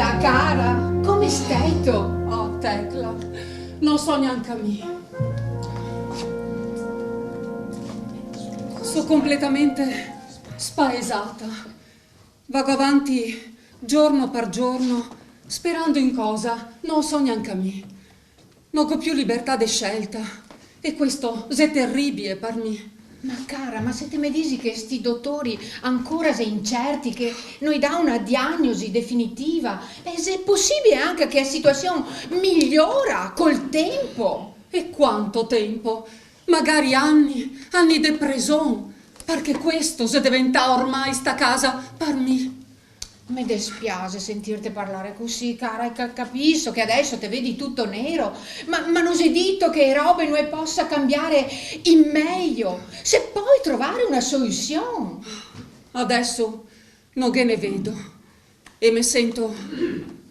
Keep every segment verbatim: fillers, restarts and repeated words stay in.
Cara, come steto? Oh, Tecla, no so gnanca mi. So completamente spaesata. Vago avanti giorno par giorno, sperando in cosa, no so gnanca mi. No go più libertà de scelta, e questo xe terribie par mi. Ma cara, ma se te me disi che sti dotori ancora xe incerti, che no i dà una diagnosi definitiva, e xe posibile anca che la situasion migliora col tempo. E quanto tempo? Magari ani, ani de preson, parché questo xe deventà ormai sta casa par mi. Me despiase sentirte parlare cusì, cara, e ca-, capiso che adeso te vedi tuto nero, ma, ma no xe dito che e robe no e posa cambiare in mejo, se pol trovare una solusion. Adeso no ghe ne vedo e me sento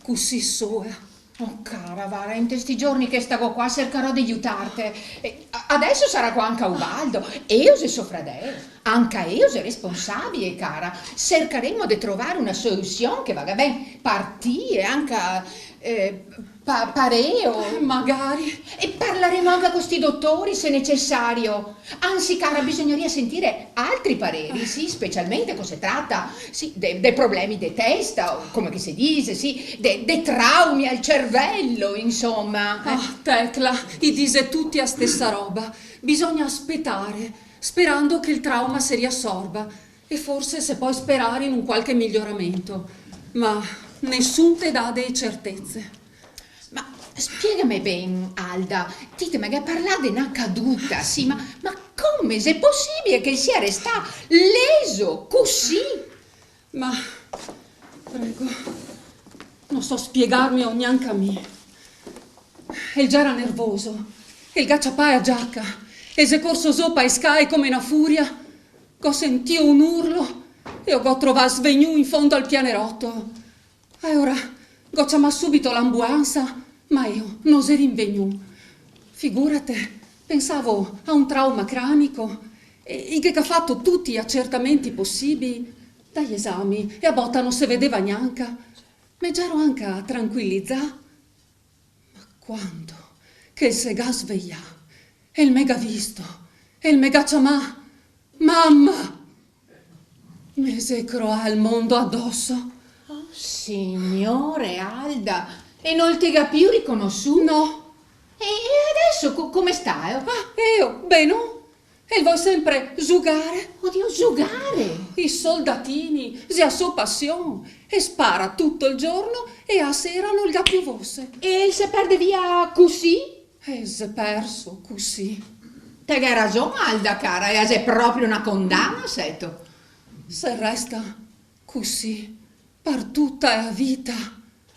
cusì sola. Oh, cara, vara, inte sti giorni che stago qua sercarò de iutarte. E a-, adeso sarà qua anca Ubaldo, eo xe so fradeo. Anca eo xe responsabile, cara. Sercaremo de trovare una solusion che vaga ben par ti e anca, eh, pa-, par eo. Magari. E parlaremo anca co sti dotori, se necesario. Ansi, cara, bisognaria sentire altri pareri, sì, specialmente co se trata, sì, de, de problemi de testa, o come che se dise, sì, de, de traumi al cervelo, insoma. Ah, Tecla, i dise tuti a stesa roba. Bisogna spetare, sperando che el trauma se riasorba. E forse se pol sperare in un qualche miglioramento. Ma nesun te dà dee certeze. Ma spiegame ben, Alda, ti te me ga parlà de na caduta, sì, ma, ma come xe posibile che el sia restà leso cusì? Ma, prego, no so spiegarmelo gnanca mi. El gera nervoso, el ga ciapà la giaca, el xe corso zo pa e scae come na furia. Go sentìo un urlo e lo go trovà svegnù in fondo al pianeroto. Alora, go ciamà subito l'ambulansa, ma eo no xe rinvegnù. Figurate, pensavo a un trauma cranico, e i ghe ga fato tuti i acertamenti posibili, dai esami, e a bota no se vedeva gnanca. Me gero anca tranquilizà. Ma quando che el se ga svejà, el me ga visto, el me ga ciamà: "Mama!" Me xe croà el mondo adoso. Oh, signore, Alda, e no el te ga più riconosù? No. E, e adeso co-, come sta? Ah, eo? Ben, no? El vol sempre zugare. Odio, zugare? I soldatini, xe a so pasion. El spara tuto el giorno e a sera no el ga più vose. E el se perde via cusì? El xe perso cusì. Te ghe rason, Alda cara, e a xe proprio na condana, seto. Se resta cusì par tuta la vita.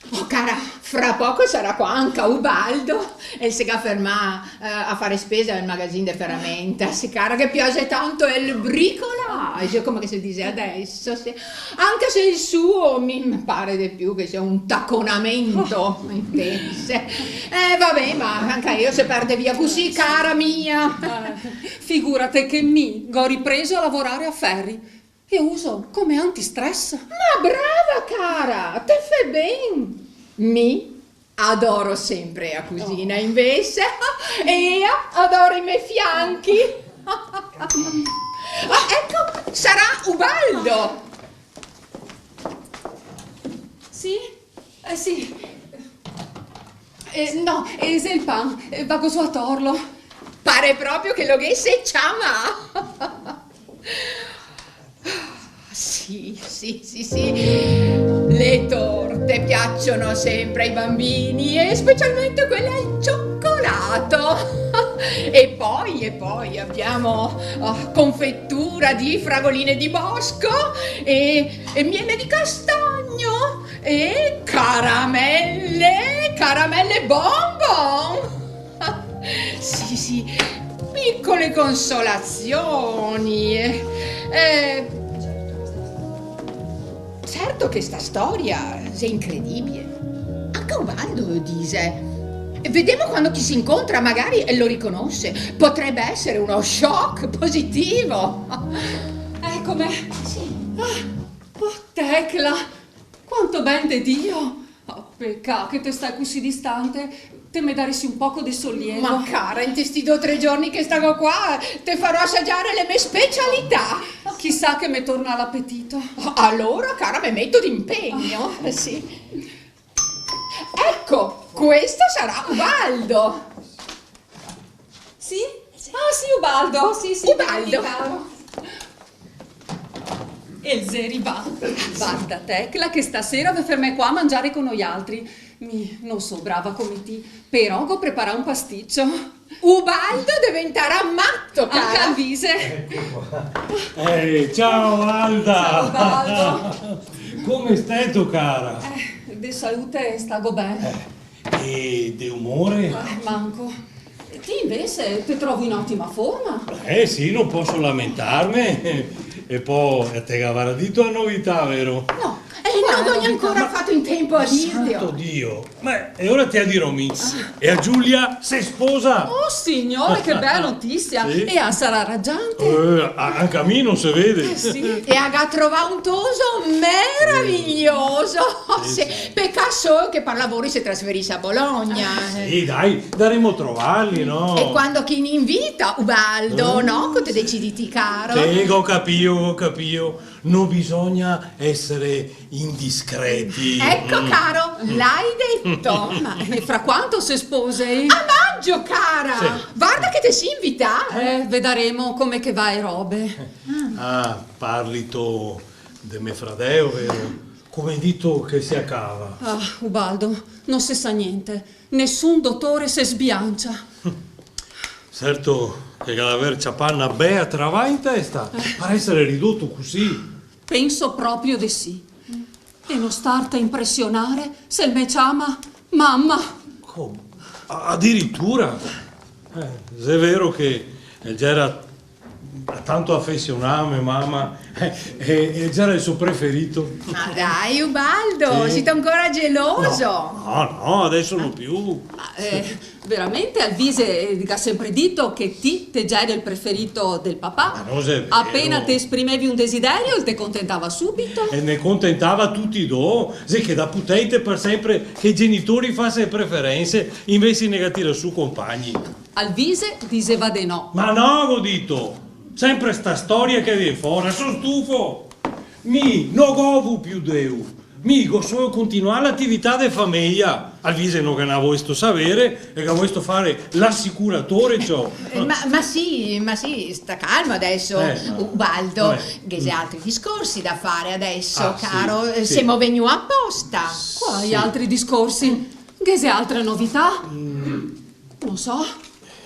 Oh, cara, fra poco sarà qua anca Ubaldo, e el se ga fermà, eh, a fare spese al magazin de feramenta. Sì, cara, ghe piaxe tanto el bricolage, come che se dise adeso, sì. Anca se el suo mi, me pare de più che sia un taconamento, intese. Eh, va ben, ma anca eo se perde via cusì, cara mia. Eh, figurate che mi go ripreso a lavorare a feri. Eo uso come antistress. Ma brava, cara, te fè ben! Mi adoro sempre a cusina, invese, e ea adora i me fianchi. Ah, eco, sarà Ubaldo! Sì? Eh, sì. Eh, no, eh, xe el pan, eh, vago zo a torlo. Pare proprio che lo ghese ciamà. Sì, sì, sì, sì. Le torte piacciono sempre ai bambini, e specialmente quelle al cioccolato. E poi, e poi abbiamo, oh, confettura di fragoline di bosco e, e miele di castagno e caramelle, caramelle bonbon. Sì, sì, piccole consolazioni. Eh, certo che sta storia xe incredibile. Anca Ubaldo lo dise. Vedemo quando che i se incontra, magari el lo riconose. Potrebbe essere uno shock positivo. Ecome. Sì. Ah, oh, Tecla, quanto ben de Dio! Oh, pecà che te stai cusì distante, te me daresi un poco de solievo. Ma cara, inte sti do tre giorni che stago qua, te farò asagiare le me specialità. Chisà che me torna l'apetito. Alora, cara, me meto d'impegno. Ah. Sì. Eco, questo sarà Ubaldo. Sì? Ah, sì, Ubaldo, sì, sì, Ubaldo. Vien, caro. El xe rivà. Varda, Tecla, che stasera ve fermè qua a mangiare co noialtri. Mi no so brava come ti, però go preparà un pasticio. Ubaldo deventarà mato, cara. Anca Alvise. Eco qua. Eh, ciao, Alda. Ciao, Ubaldo. Come steto, cara? Eh, de salute stago ben. Eh. E de umore? Ah, manco. Ti invese te trovo in otima forma. Eh sì, no poso lamentarme. E po' te gavarà dito a novità, vero? No. Eh, no, no go gnanca ancora fato in tempo a dirtelo. Santo Dio! Ma e ora te a dirò mi. Ah. E a Giulia se sposa! Oh, signore, che bela notisia! Sì. E a sarà ragiante. Eh, a-, anca a mi no se vede. Eh, sì. E a ga trovà un toso meraviglioso! Sì, sì. Pecà solo che par lavoro i se trasferise a Bologna. Ah, sì, dai, ndaremo a trovarli, no? E quando che i ne invita, Ubaldo, no? Che te decidi ti, caro. Sì, go capìo, go capìo. No bisogna esare indiscreti. Eco, caro, l'hai dito. Ma, e fra quanto se spose? A majo, cara. Sì. Varda che te si invità. Eh, vedaremo come che va e robe. Ah, parlito de me fradeo, vero? Come dito che se acaba? Ah, Ubaldo, no se sa gnente. Nesun dotore se sbiancia. Certo che el ga da aver ciapà na bea travaa in testa, eh, par esare ridoto cusì. Penso proprio de sì. E no starte impresionare se el me ciama mama. Come? A-, adiritura? Eh, xe vero che el gera tanto afesionà a me mama, eh, e, e gera el so preferito. Ma dai, Ubaldo, sì? Sito ancora geloso? No, no, no, adeso no più. Ma, eh, veramente Alvise, eh, el ga sempre dito che ti te geri el preferito del papà. Ma no xe vero. Apena te esprimevi un desiderio, el te contentava subito. E ne contentava tuti do, xe che da putei te par sempre che i genitori fasa e preferense, invese i ne ga tirà su compagni. Alvise diseva de no. Ma no, go dito! Sempre sta storia che vien fora, so stufo! Mi no govo più deu! Mi go solo continuà l'atività de fameja! Alvise no ga na volesto savere, e ga volesto fare l'asicuratore, ciò! Eh, ma, ma sì, ma sì, sta calmo adeso, eh, Ubaldo, che ghe xe altri discorsi da fare adeso, caro, eh, sì. Semo vegnù aposta. Quali altri discorsi? Ghe xe altre novità? Mm. No so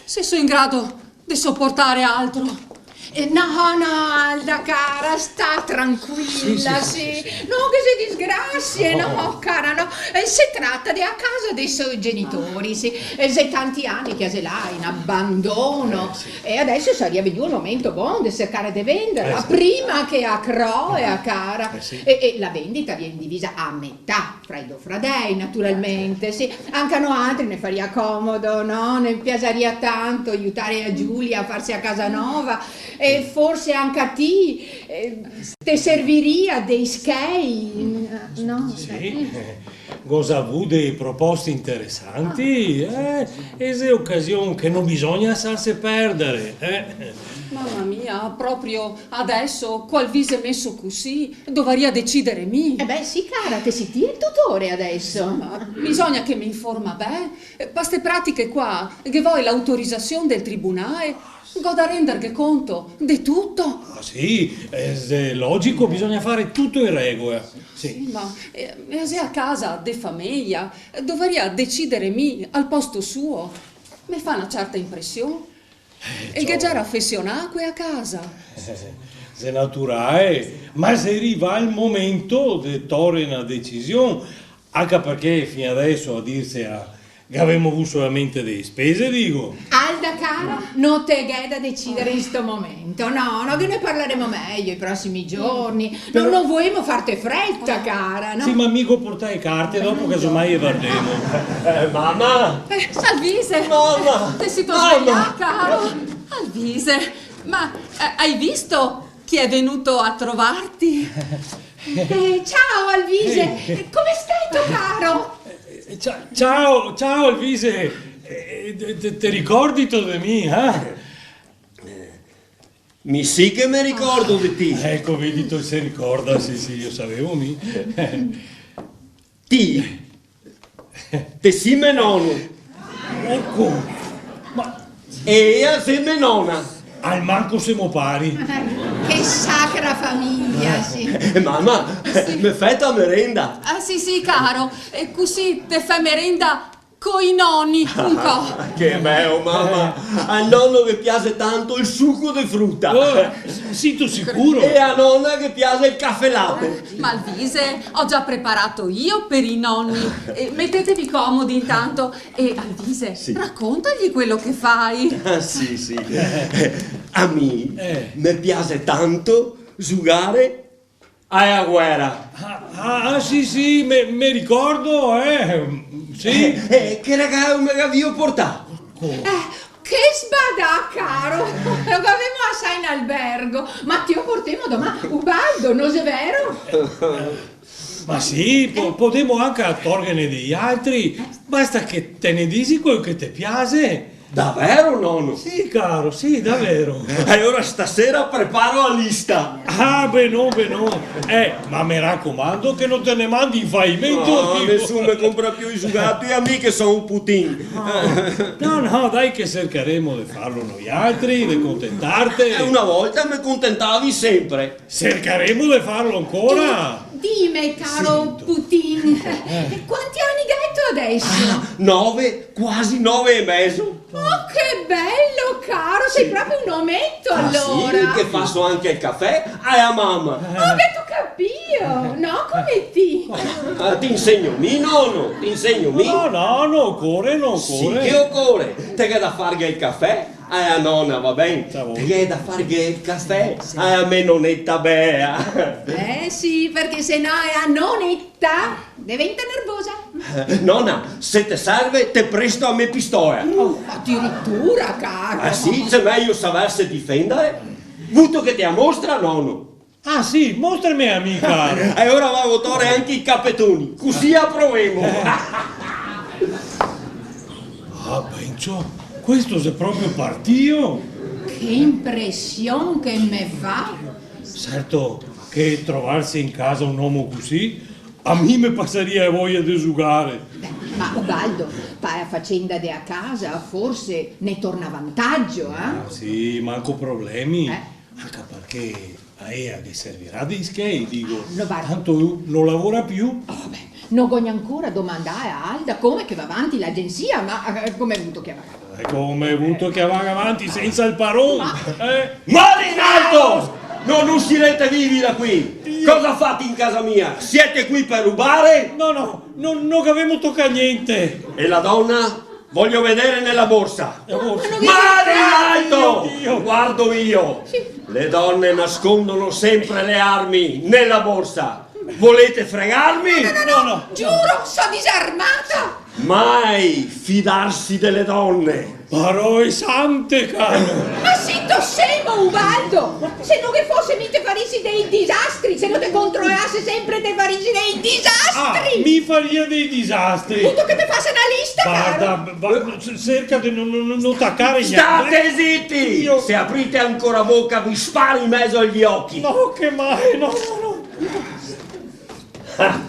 se so in grado de soportare altro. Eh, no, no, Alda cara, sta tranquila, sì. Sì, sì, sì, sì. No, che xe disgrasie, no, cara, no. Eh, se trata de a casa dei so genitori, sì. Eh, xe tanti ani che a xe là, in abandono. Eh, sì. E adeso saria vegnù el momento bon de sercare de venderla, eh, sì, prima che a croe a cara. Eh, sì. E, e la vendita vien divisa a metà fra i do fradei, naturalmente, sì. Anca a noaltri ne faria comodo, no? Ne piasaria tanto iutare a Giulia a farse a casa nova, e forse anca a ti, eh, te serviria dei schei, no? Sì, eh, go za vuo dei proposti interesanti, eh? E xe ocasion che no bisogna asarse perdare, eh? Mama mia, proprio adeso, co Alvise meso cusì, dovaria decidere mi. Eh beh, sì, cara, te si ti el tutore adeso. Ma bisogna che me informa ben. Eh, pa ste pratiche qua, ghe vol l'autorizasion del tribunale. Go da renderghe conto de tuto. Ah, sì, eh, xe logico, bisogna fare tuto in regola. Sì. Sì, ma, eh, a xe a casa de fameja, dovaria decidere mi al posto suo. Me fa na certa impresion. Eh, e che gera afesionà a quea casa. Eh, xe naturale, ma xe rivà el momento de tore na decision, anca parché fin adeso, a dirsela, gavemo vù solamente dee spese, digo. Alda cara, no te ghè da decidere in sto momento, no, no, che ne parlaremo mejo i prosimi giorni. No, no volemo farte freta, cara, no? Sì, ma mi go portà e carte, dopo casomai e vardemo. Eh, mama! Eh, Alvise! Mama! Te si svejà, caro! Alvise, ma, eh, hai visto chi è venuto a trovarti? Eh, ciao, Alvise. Eh. Come stai, caro? Eh, cia-, ciao, ciao, Alvise. Eh, te, te, te ricordito de mi, eh? Mi sì che me ricordo de ti. Eco, vedito, se ricorda, sì, sì, lo savevo mi. Ti Te si me nono. Eco. Ma... E ea xe me nona. Almanco semo pari. Che sacra famiglia, sì. Eh, mama, sì, me fè ta merenda? Ah, sì, sì, caro. E cusì te fè merenda coi noni, un co. Che beo, mama. Al nono ghe piaxe tanto el suco de fruta. Oh, sito sicuro? E a nona ghe piaxe el cafè late. Ma Alvise, ho già preparato io per i nonni. Eh, mettetevi comodi intanto. E Alvise, sì, raccontagli quello che fai. Ah, sì, sì. A mi, eh, me piaxe tanto zugare a la guera. Ah, ah, ah, sì, sì, me, me ricordo, eh, sì. Eh, eh, che regalo me gavìo portà? Eco. Eh, che sbadà, caro! Lo gavemo asà in albergo, ma te lo portemo doman. Ubaldo, no xe vero? Ma sì, po-, podemo anca torghene dei altri, basta che te ne disi quel che te piaxe. Davero, nono? Sì, caro, sì, davero. E alora stasera preparo la lista. Ah, benon, benon. Eh, ma me racomando che no te ne mandi in falimento, digo. No, nesun me compra più i zugatoi, a mi che so un putin. No, no, no, dai che sercaremo de farlo noialtri, de contentarte. Eh, una volta me contentavi sempre. Sercaremo de farlo ancora. Eh, dime, caro Putin, eh, quanti ani gheto adeso? Ah, nove, quasi nove e mezo. Oh, che bel, caro, sì, te si proprio un ometo, ah, alora. Sì, che faso anca el cafè a la mama. Oh, gheto capìo? No come ti. Ah, te insegno mi, nono, te insegno mi. No, no, no ocore, no ocore. Sì che ocore, te ghe da farghe el cafè a la nona, va ben? Te ghe da farghe el cafè a la me noneta bea. Eh sì, parché se no la noneta deventa nervosa. Eh, nona, se te serve, te presto la me pistola. Oh, adiritura, caro. Ah sì, xe mejo saverse difendare. Vuto che te la mostra, nono? Ah, sì, mostreme a mi, caro. E ora vago a tore anca i capetoni, cusì la provemo. Ah, penso, questo xe proprio partìo. Che impresion che me fa. Certo che trovarse in casa un omo cusì, a mi me pasaria voia de zugare. Beh, ma Ubaldo, pa la facenda de la casa, forse ne torna vantagio, eh? Ah, sì, manco problemi. Eh? Anca parché a ea ghe servirà dei schei, digo. No, varda. Tanto lu no lavora più. Oh, beh, no go gnancora domandà a Alda come che va vanti l'agensia, ma, eh, come vuto che la vaga? Eh, come vuto che la vaga vanti sensa el paron? Ma... Eh? Mani in alto! Non uscirete vivi da qui! Dio! Cosa fate in casa mia? Siete qui per rubare? No, no, no, no gavemo tocà gnente. E la dona? Voglio vedere nella borsa. La borsa. Ma non... Mani in alto! Dio, Dio. Guardo io. Sì. Le donne nascondono sempre le armi nella borsa. Volete fregarmi? No, no, no, no, no. Giuro, so disarmata. Mai fidarsi delle donne. Paroe sante, caro. Ma sito semo, Ubaldo! Se no ghe fose mi te farisi dei disastri, se no te controlase sempre te farisi dei disastri! Ah, mi faria dei disastri. Vuto che te fasa na lista, caro? Varda, va, s-, serca de no, no, no, no tacare gnente. State zitti! Io... Se aprite ancora bocca vi sparo in mezzo agli occhi. No, che mai, no, no, no. Ah,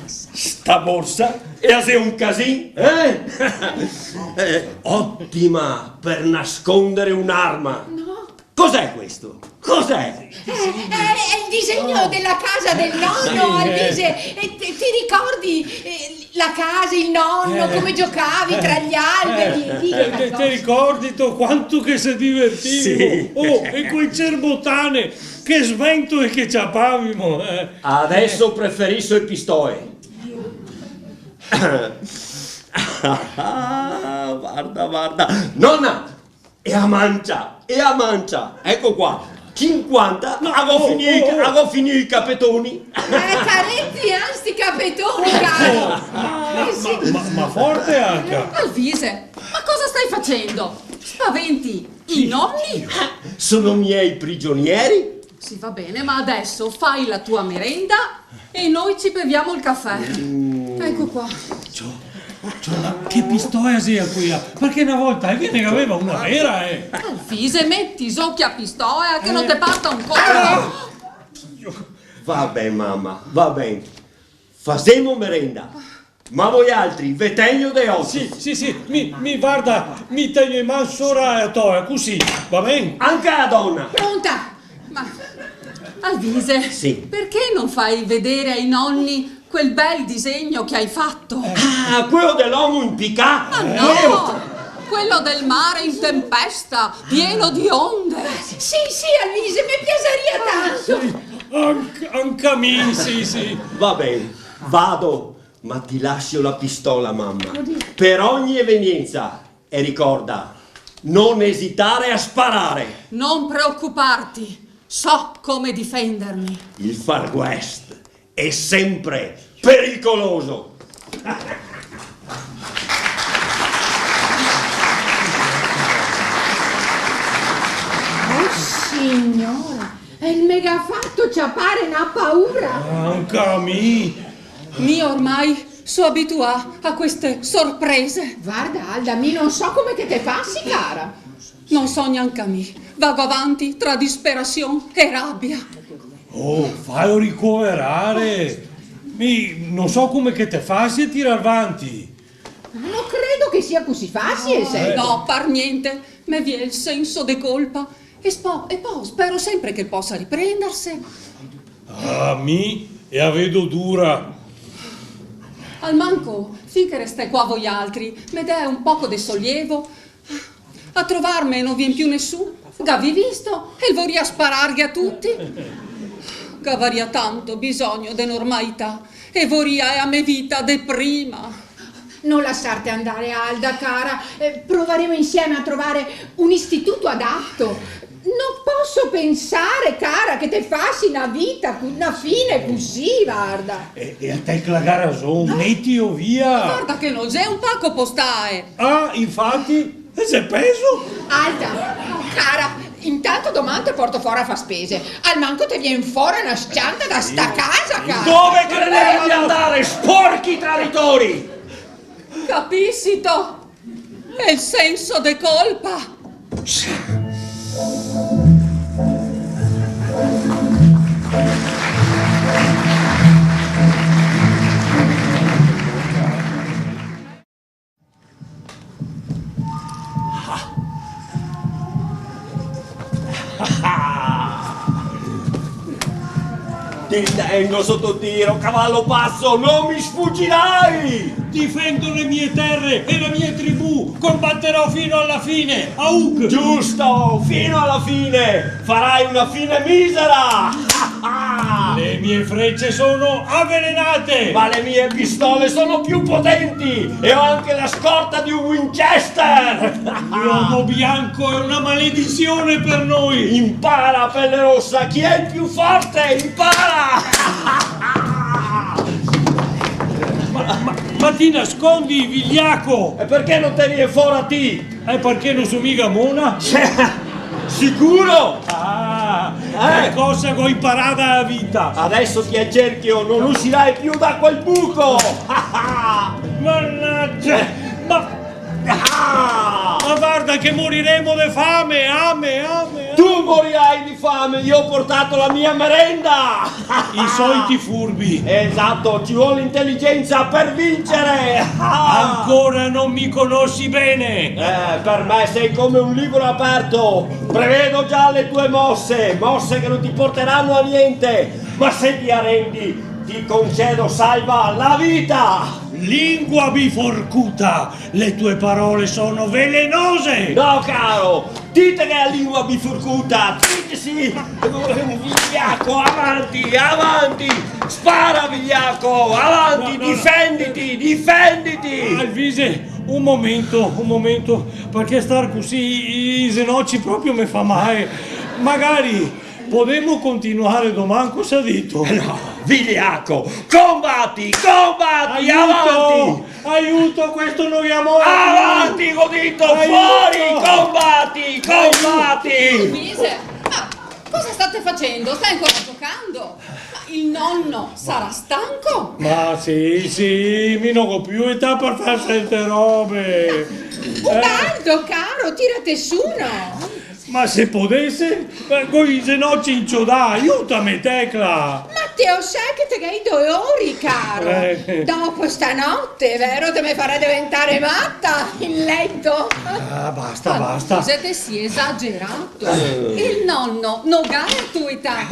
sta borsa la xe un casin, eh? Eh, ottima per nascondere un'arma. No. Cos'è questo? Cos'è? Eh, eh, è il disegno della casa del nonno, sì, eh. Alvise. Eh, ti, ti ricordi, eh, la casa, il nonno, eh, come giocavi tra gli alberi? Eh, diga, eh, te, te ricordito quanto che se divertivimo? Sì. Oh, e quei cerbotane, che svento che ciapavimo, eh. Adesso preferisco le pistole. Varda, varda. Nona! E a mancia, e a mancia. Eco qua. Cinquanta. No, a go finì, oh, oh, a go finì i capetoni. Eh, careti, eh, sti capetoni, caro. Ma, eh, sì, ma, ma, ma forte anca. Alvise, ma cosa stai facendo? Spaventi i nonni? Sono miei prigionieri. Sì, va bene, ma adesso fai la tua merenda e noi ci beviamo il caffè. Mm. Ecco qua. Ciò, ciò, ma che pistola xe quela? Parché na volta el ghe ne gaveva una vera, eh! Alvise, meti zo chea pistola che no te parta un colpo. Ah! Va ben, mama, va ben. Fasemo merenda. Ma voialtri ve tegno de ocio. Sì, sì, sì, mi, mi, varda, mi tegno in man sora a tola, cusì, va ben? Anca a dona. Pronta! Ma, Alvise, sì, perché non fai vedere ai nonni quel bel disegno che hai fatto? Ah, quelo de l'omo inpicà? Ma no! Quelo del mare in tempesta, pieno di onde. Sì, sì, Alvise, me piasaria tanto. Sì, anc-, anca a mi, sì, sì. Va ben, vado. Ma ti lasio la pistola, mama, per ogni evenienza. E ricorda, non esitare a sparare. Non preoccuparti, so come difendermi. Il Far West è sempre pericoloso. Oh, signora, el me ga fato ciapare na paura. Anca a mi. Mi ormai so abituà a queste sorprese. Varda, Alda, mi no so come che te fasi, cara. No so gnanca mi. Vago avanti tra disperasion e rabia. Oh, falo ricoverare. Mi no so come che te fasi a tirar vanti. No credo che sia cusì fasie, senti. No, par gnente. Me vien el senso de colpa. E spo-, e po' spero sempre che el posa riprenderse. Ah, mi e a vedo dura. Almanco, fin che restè qua voialtri, me dè un poco de solievo. A trovarme no vien più nesun. Gavì visto? El voria spararghe a tuti. Gavaria tanto bisogno de normalità e voria a me vita de prima. Non lasciarte andare, Alda, cara. Eh, proveremo insieme a trovare un istituto adatto. Non posso pensare, cara, che te fasi na vita, cu-, na fine cusì, varda. E, e a te, Clara, rason, metilo via. Varda che no xe un paco postale. Ah, infati, e xe pezo. Alda, cara, intanto doman te porto fora a far spese. Almanco te vien fora na s-cianta da sta casa, cara. Dove credete di andare, sporchi traditori? Capisito? E el senso de colpa? Ti tengo sotto tiro, cavallo pazzo, non mi sfuggirai! Difendo le mie terre e la mia tribù, combatterò fino alla fine, Aug! Giusto, fino alla fine! Farai una fine misera! Le mie frecce sono avvelenate! Ma le mie pistole sono più potenti! E ho anche la scorta di un Winchester! L'uomo bianco è una maledizione per noi! Impara, pelle rossa, chi è il più forte? Impara! Ma, ma, ma ti nascondi, vigliaco! E perché non te vien fora ti? Eh, parché no so miga mona. Sicuro? Ah, eh, che cosa che go imparà da la vita? Adesso ti accerchio, non uscirai più da quel buco! Mannaggia! Eh. Ma, ah, ma varda che moriremo de fame, ame, ame, ame. Tu morirai di fame, io ho portato la mia merenda! I soliti furbi. Esatto, ci vuole intelligenza per vincere! Ancora non mi conosci bene! Eh, per me sei come un libro aperto. Prevedo già le tue mosse, mosse che non ti porteranno a niente. Ma se ti arrendi, ti concedo, salva, la vita! Lingua biforcuta, le tue parole sono velenose! No, caro! Dite che la lingua biforcuta, dite sì! Vigliaco, avanti, avanti! Spara, vigliaco, avanti, no, no, no. Difenditi, difenditi! Alvise, un momento, un momento, parché star cusì i, i zenoci proprio me fa male. Magari podemo continuare doman, cosa dito? No, vigliaco, combatti, combatti, aiuto! Avanti! Aiuto, questo no xe amore! Avanti, go dito, aiuto! Fuori, combatti, combatti! Aiuto! Alvise, ma cosa sta Stai facendo? Stai ancora giocando? Ma il nonno sarà stanco? Ma sì, sì, mi no go più età par far serte robe. Ubaldo, caro, tirate su, no? Ma se podese, eh, coi zenoci inciodà, aiutame, Tecla! Ma te o sè che te ghè i dolori, caro? Eh. Dopo stanote, vero, te me farè deventare mata in leto. Ah, basta, basta. Scusa, te si esagerato. Eh. Il nonno no ga la to età.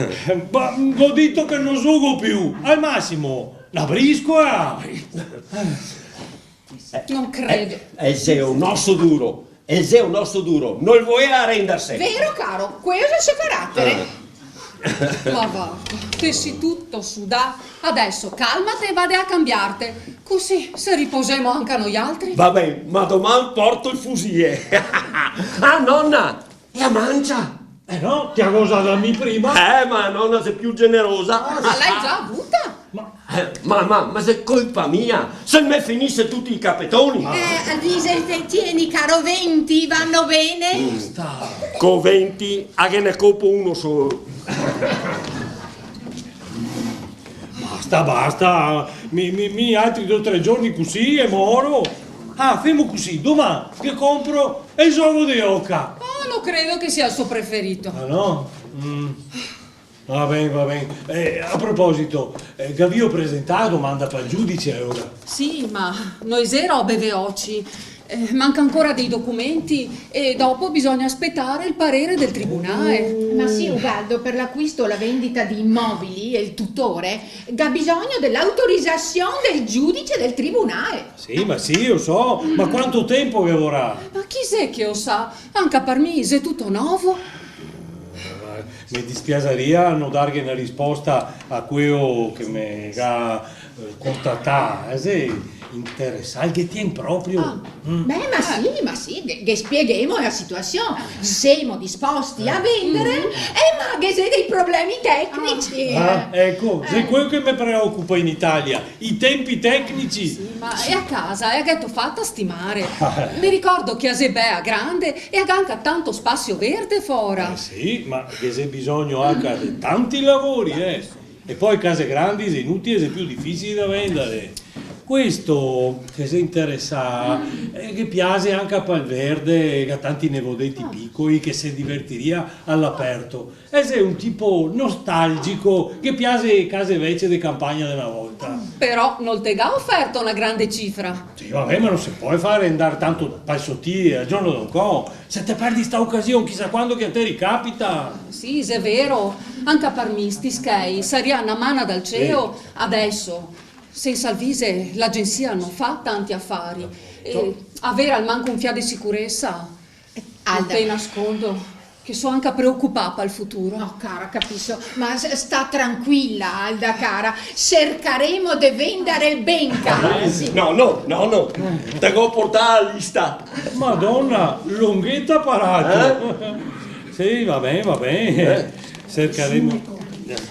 Ma go dito che no zugo più. Al masimo, na briscola. No credo. Eh, eh, xe un oso duro. El xe un oso duro, no el vol arendarse. Vero, caro, queo xe el so caratere. Ah. Ma varda, te si tuto sudà. Adeso calmate e vade a cambiarte. Cusì se riposemo anca noialtri. Va ben, ma doman porto el fusie. Ah, nona, e a mancia? Eh no, te a go za dà mi prima. Eh, ma a nona xe più generosa. Ma la ghè za avuta? Ma Eh, ma, ma, ma xe colpa mia se me finise tuti i capetoni. Eh, Alvise, te tieni, caro, venti, vanno bene? Mm. Co venti, a ghe ne copo uno solo. Basta, basta. Mi, mi, mi altri do tre giorni cusì e moro. Ah, femo cusì, doman ghe compro el zovo de oca. Oh, no credo che sia el so preferito. Ah, no? Mm. Va ben, va ben. Eh, a proposito, eh, gavìo presentà a domanda pal giudice, alora? Sì, ma no xe robe veoci. Eh, manca ancora dei documenti e dopo bisogna aspettare il parere del tribunale. Ma sì, Ubaldo, per l'acquisto o la vendita di immobili, el tutore ga bisogno de l'autorizasion del giudice del tribunale. Sì, ma sì, lo so, ma quanto tempo che vorà? Ma chi xe che lo sa? Anca par mi xe tuto novo. Eh, me dispiasaria no darghe na risposta a queo che me ga, eh, contatà, eh, xe interesà, el ghe tien proprio. Ah. Mm. Beh, ma sì, ma sì, ghe, ghe spieghemo la situasion. Semo disposti a vendere, eh, ma ghe xe dei problemi tecnici. Ah, eco, xe queo che me preocupa in Italia, i tempi tecnici. Sì, ma e a casa, e a gheto fata stimare? Me ricordo che a xe bea grande e a ga anca tanto spasio verde fora. Eh sì, ma ghe xe bisogno anca de tanti lavori, eh. E po' case grandi xe inutili, xe più dificili da vendare. Questo che xe interesà, eh, ghe piaxe anca pal verde, ga tanti nevodeti picoi che se divertiria all'aperto. E xe un tipo nostalgico, ghe piaxe e case vece de campagna de na volta. Però no te ga oferto na grande cifra. Sì, va ben, ma no se pol fare andar tanto pal sotile, al giorno de ancò. Se te perdi sta ocasion, chisà quando che a te ricapita. Sì, xe vero. Anca par mi sti schei saria na mana dal ceo. Sì. Adeso, sensa Alvise, l'agensia no fa tanti afari. E avere almanco un fià de sicuresa. Alda. No te nascondo che so anca preocupà pal futuro. No, cara, capiso, ma s-, sta tranquila, Alda cara, sercaremo de vendare ben, cara, sì. No, no, no, no, te go portà la lista. Madona, longheta parato. Eh? Sì, va ben, va ben. Eh? Sercaremo.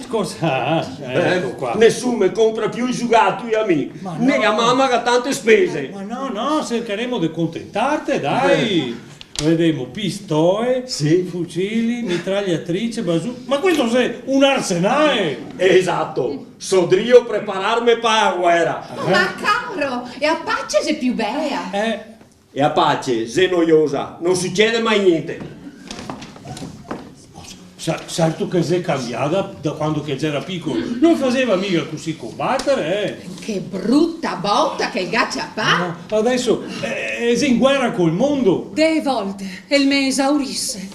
Cosa? Eh, eco qua. Nesun me compra più i zugatui a mi. Ma no. Né a mama ga tante spese. Ma no, no, sercaremo de contentarte, dai. Eh. Vedemo, pistoe, sì, fucili, mitragliatrice, bazooka. Ma questo xe un arsenale! Esato, so drio prepararme pa la guera. Eh? Ma caro, e a pace xe più bea. Eh. E a pace xe noiosa, no sucede mai gnente. Sa-, certo che xe cambiada da quando che el gera picolo. No el faseva miga cusì combatere, eh. Che bruta bota che el ga ciapà! No, adeso, eh, xe in guera col mondo. De volte, el me esaurise.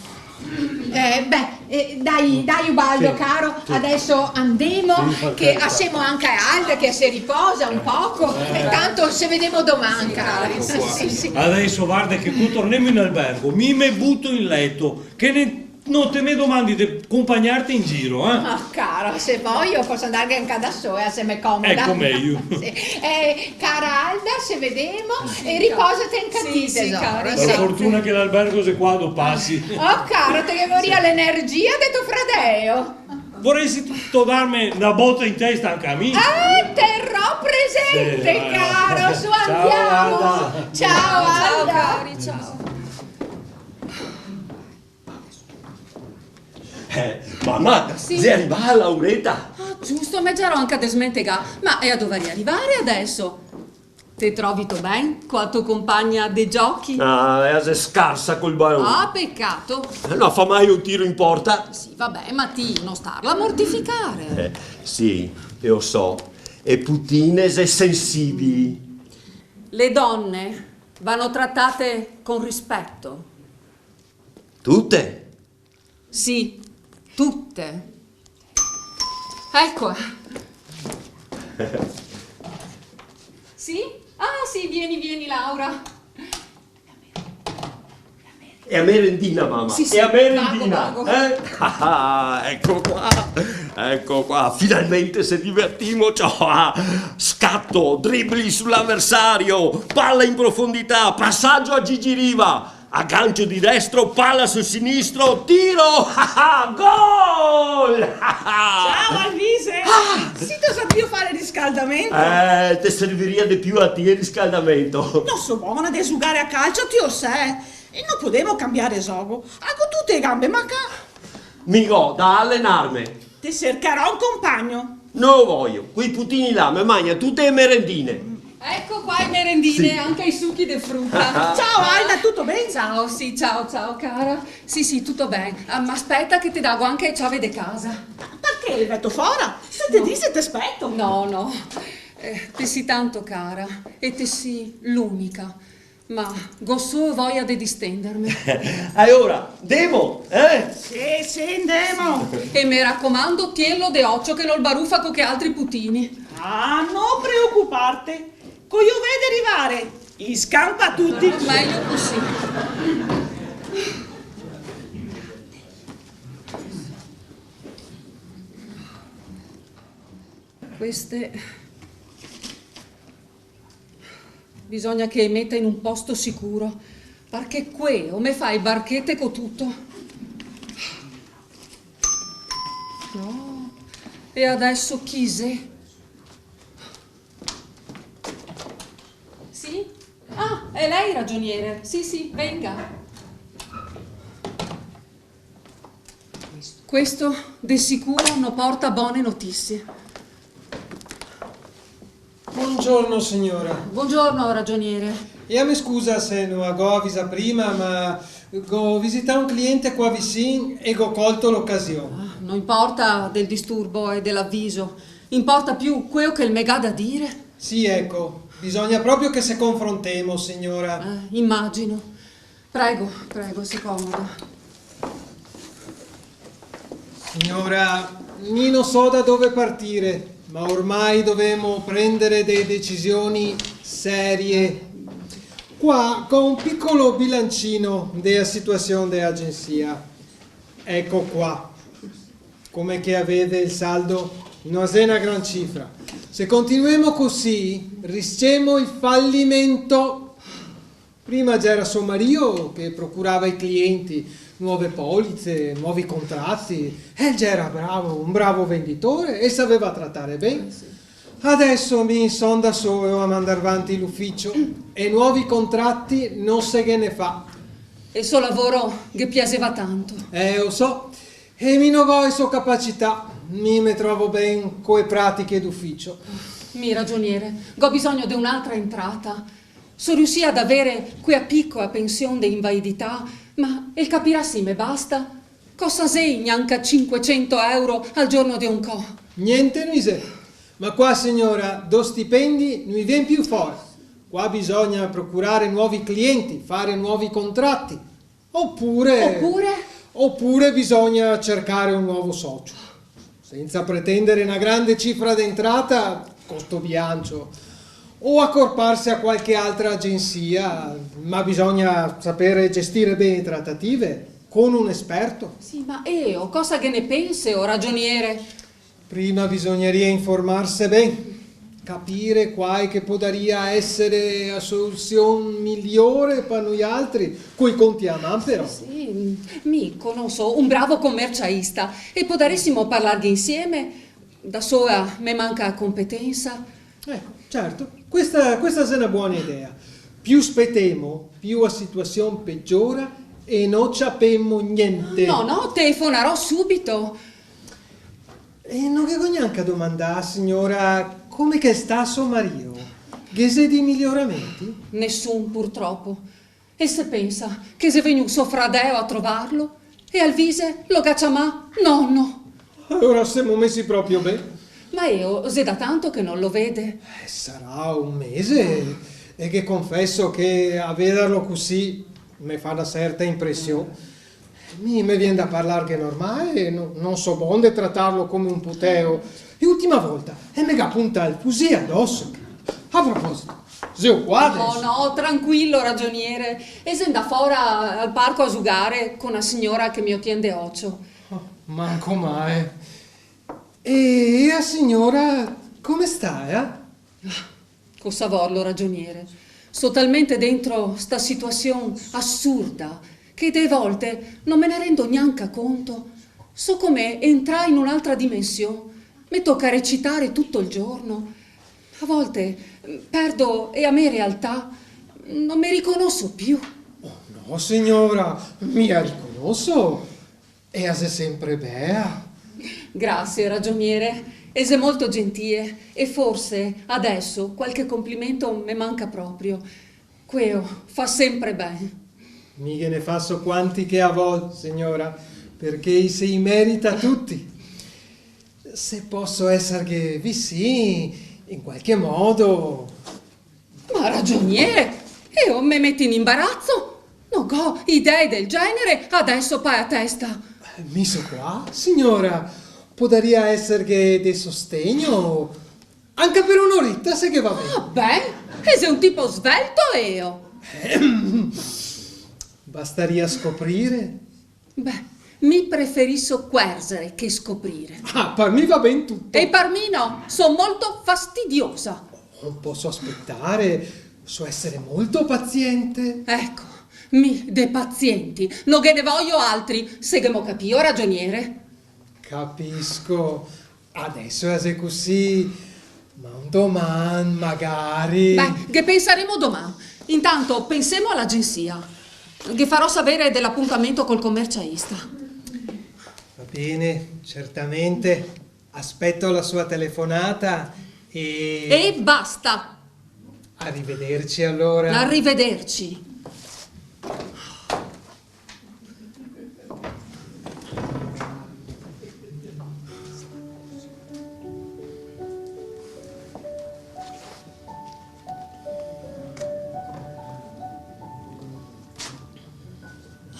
Eh, beh, eh, dai, dai, Ubaldo, sì, caro, sì, adeso andemo, sì, par carità, che lasemo anca Alda che se riposa un poco, eh, e tanto se vedemo doman, caro. Sì, sì, sì. Adeso, varda che co tornemo in albergo, mi me buto in leto, che ne-, no te me domandi de conpagnarte in giro, eh? Ah, caro, se voio poso andarghe anca da sola, se me comoda. Eco, mejo. Sì. Eh, cara Alda, se vedemo e riposate anca ti, tesoro. Sì, sì, caro. Par fortuna che l'albergo xe qua a do pasi. Oh, caro, te ghe voria l'energia de to fradeo. Voresitu darme na bota in testa anca a mi? Eh, terò presente, caro, su, andemo. Ciao, Alda. Ciao, Alda. Ciao, cari, ciao. Eh, mama, sì, xe rivà Laureta? Ah, giusto, me gero anca desmentegà. Ma e a dovaria rivare deso? Te trovito ben co a to compagna de giochi? Ah, ea xe scarsa col balon. Ah, pecato. Eh, no fa mai un tiro in porta. Sì, vabè, ma ti no starla mortificare. Eh, sì, eo so. E putine xe sensibili. Le done vano tratate con rispeto. Tute? Sì, tute. Ecoa. Sì? Ah, sì, vieni, vieni, Laura. E a merendina, mama. Sì, sì, e a merendina, vago, vago, eh? Ah, eco qua, eco qua, finalmente se divertimo, ciò. Scato, dribbling sull'avversario, palla in profondità, passaggio a Gigi Riva. Agancio di destro, palla sul sinistro, tiro! Ah, ah, gol! Ciao, Alvise! Ah! Sito stà drio fare riscaldamento? Eh, te serviria de più a ti el riscaldamento. No so bona de zugare a calcio, ti o sè. E no podemo cambiare zogo. A go tute e gambe macà. Mi go da alenarme. Te sercarò un compagno. No vojo, quei putini là me magna tute e merendine. Eco qua e merendine, sì, anca i suchi de fruta. Ciao, Alda, tuto ben? Ciao, sì, ciao, ciao, cara. Sì, sì, tuto ben. Ah, ma speta che te dago anca e ciave de casa. Ma parché? Veto fora? Se te disi, te speto. No, no. Eh, te si tanto cara e te si l'unica. Ma go solo voia de distenderme. Alora, ndemo, eh? Sì, sì, ndemo. E me racomando, tienlo de ocio che no el barufa co che altri putini. Ah, no preocuparte. Co i o vede rivare, i scampa tuti. Mejo cusì. Queste Bisogna che e meta in un posto sicuro, parché queo me fa e barchete co tuto. No. E adeso chi xe? Sì? Ah, xe lei, ragioniere. Sì, sì, venga. Questo de sicuro no porta bone notisie. Bongiorno, signora. Bongiorno, ragioniere. Ea me scusa se no a go avisà prima, ma go visità un cliente qua vicin e go colto l'ocasion. Ah, no inporta del disturbo e de l'aviso. Inporta più queo che el me ga da dire. Sì, eco, bisogna proprio che se confrontemo, signora. Eh, imagino. Prego, prego, se comoda. Signora, mi no so da dove partire, ma ormai dovemo prendere dee decisioni serie. Qua go un picolo bilancino dea situasion de agensia. Eco qua. Come che a vede, el saldo no xe na gran cifra. Se continuemo cusì, rischiemo el falimento. Prima gera so marìo che procurava ai clienti nuove polizze, nuovi contratti, e el gera bravo, un bravo venditore e saveva tratare ben. Eh, sì. Adeso mi son da solo a mandar vanti l'uficio e nuovi contratti no se ghe ne fa. E el so lavoro ghe piaseva tanto. Eh, o so. E mi no go e so capacità, mi me trovo ben co e pratiche d'uficio. Mi, ragioniere, go bisogno de un'altra entrata. So riusìa ad avere quea picoa pension de invaidità, ma el capirà se me basta? Cosa xe gnanca sinquecento euro al giorno de oncò? Gnente no i xe. Ma qua, signora, do stipendi no i vien più fora. Qua bisogna procurare nuovi clienti, fare nuovi contratti. Opure... Opure? Opure bisogna cercare un nuovo socio. Senza pretendere na grande cifra d'entrata, co sto bilancio. O acorparse a qualche altra agensia, ma bisogna sapere gestire ben e tratative, con un esperto. Sì, ma eo cosa ghe ne penseo, ragioniere? Prima bisognaria informarse ben, capire quae che podaria esare a solusion migliore pa noialtri, coi conti a man però. Sì, sì, mi conoso un bravo comerciaista e podaresimo parlarghe insieme. Da sola me manca a competensa. Eh, certo, questa, questa xe na bona idea. Più spetemo, più a situasion pegiora e no ciapemo gnente. No, no, telefonarò subito. E no ghe go gnanca domandà, siora, come che sta so marìo? Ghe xe dei miglioramenti? Nesun, purtropo. E se pensa che xe vegnù so fradeo a trovarlo e Alvise lo ga ciamà nono. Alora semo mesi proprio ben. Ma eo xe da tanto che no lo vede. Eh, sarà un mese, e ghe confeso che a vederlo cusì me fa na certa impresion. Mi me vien da parlarghe normale, no, no so bon de tratarlo come un puteo. E l'ultima volta, e me ga puntà el fusil adoso. A proposito, xeo qua adeso? No, no, tranquilo, ragioniere. El xe ndà fora al parco a zugare co na siora che me lo tien de ocio. Oh, manco male. E la siora come sta, eh? Ah, cosa vorlo, ragioniere? So talmente dentro sta situasion asurda che de volte no me ne rendo gnanca conto. So come entrà in un'altra dimension. Me toca recitare tuto el giorno. A volte, mm, perdo la me realtà. No me riconoso più. Oh, no, siora, mi la riconoso. E la xe sempre bea. Grasie, ragioniere. El xe molto gentile e forse adeso qualche complimento me manca proprio. Queo fa sempre ben. Mi ghe ne faso quanti che la vol, siora, parché i se i merita tuti. Se poso eserghe visin, in qualche modo. Ma ragioniere, eo me meto in imbarazo. No go idee del genere adeso pa la testa. Mi so qua, siora. Podaria eserghe de sostegno, anca par un'oreta, se ghe va ben. Ah, ben, el xe un tipo svelto, eo. Ehm, bastaria scoprire. Beh, mi preferiso cuerzere che scoprire. Ah, par mi va ben tuto. E par mi no, so molto fastidiosa. No poso spetare, so esere molto paziente. Eco, mi de pazienti no ghe ne vojo altri, se ghemo capìo, ragioniere? Capiso. Adeso la xe cusì, ma un doman, magari. Beh, ghe pensaremo doman. Intanto pensemo a l'agensia. Ghe farò savere de l'apuntamento col comercialista. Va ben, certamente. Aspeto la sua telefonata e... E basta! Arrivederci, alora. Arrivederci.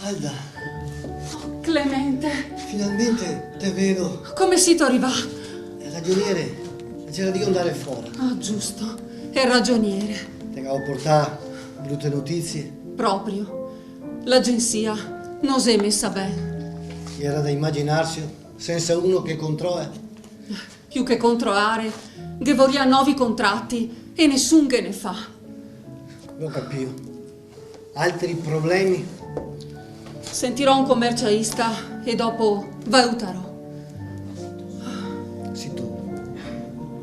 Alda. Oh, Clemente. Finalmente te vedo. Come sito rivà? El ragioniere el gera drio ndare fora. Ah, giusto. El ragioniere. Te gavevo portà brute notizie? Proprio. L'agensia no xe mesa ben. Gera da imaginarse, sensa uno che controla. Più che controlare, ghe voria novi contrati e nesun ghe ne fa. Go capìo. Altri problemi? Sentirò un comercialista e dopo valutarò. Sito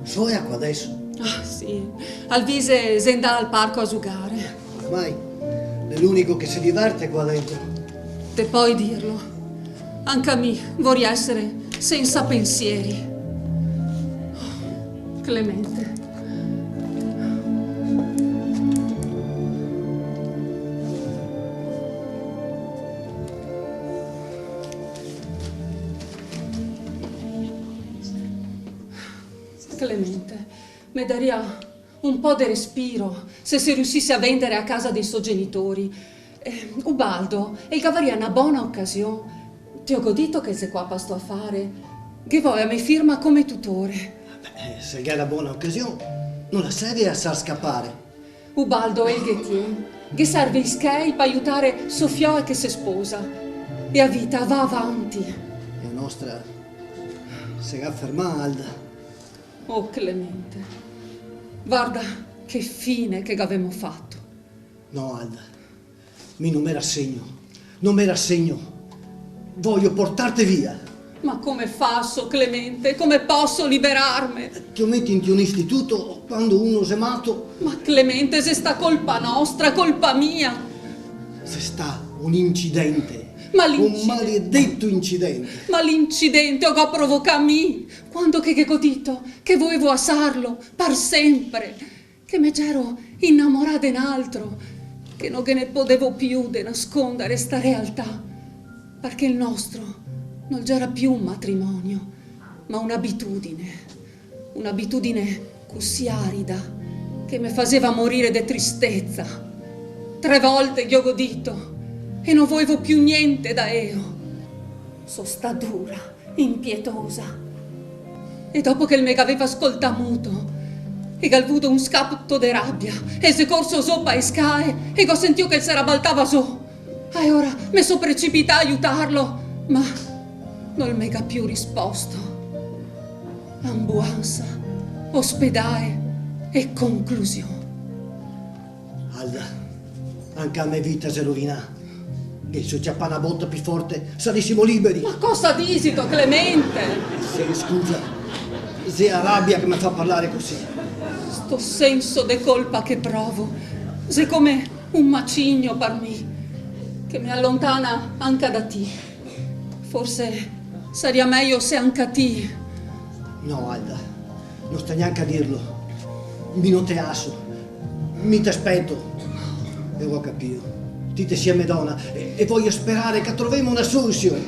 sola qua adeso? Ah, sì. Alvise xe ndà al parco a zugare. Ormai l'è l'unico che se diverte qua dentro. Te pol dirlo. Anca mi voria esere sensa pensieri. Clemente. Clemente, me daria un po' de respiro, se se riusise a vendere a casa dei so genitori. Eh, Ubaldo, el gavaria na bona ocasion. Te go dito che el xe qua pa sto afare. Ghe vol la me firma come tutore. Beh, se el ga na bona ocasion, no la serve a sar scapare. Ubaldo, el ghe tien. Ghe serve i schei pa aiutare so fiola che se sposa. E la vita va avanti. E la nostra se ga fermà, Alda. Oh, Clemente, varda che fine che gavemo fato. No, Alda, mi no me rasegno, no me rasegno. Vojo portarte via. Ma come faso, Clemente? Come poso liberarme? Te lo meti inte un istituto quando uno xe mato. Ma, Clemente, xe sta colpa nostra, colpa mia. Xe stà un incidente. Ma l'incidente? Un maledeto incidente. Ma l'incidente lo go provocà mi, quando che ghe go dito che voevo asarlo par sempre, che me gero inamorà de n'altro, che no ghe ne podevo più de nascondare sta realtà, parché el nostro no gera più un matrimonio, ma un'abitudine. Un'abitudine cusì arida che me faseva morire de tristeza. Tre volte ghe go dito e no voevo più gnente da eo. So stà dura, impietosa. E dopo che el me gaveva scoltà muto, el ga vudo un scato de rabia, el xe corso zo pa e scae e go sentìo che el se rabaltava zo. E ora me so precipità a aiutarlo, ma no el me ga più risposto. Ambuansa, ospedale e conclusion. Alda, anca a me vita xe rovinà. Che se ciapà na bota pi forte, sarisimo liberi. Ma cosa disito, Clemente? Sì, scusa. Xe a rabia che me fa parlare cusì. Sto senso de colpa che provo xe come un macigno par mi, che me alontana anca da ti. Forse saria mejo se anca ti... No, Alda, no sta gnanca a dirlo. Mi no te laso. Mi te speto. E go capìo. Ti te si a me dona e, e vojo sperare che trovemo na solusion.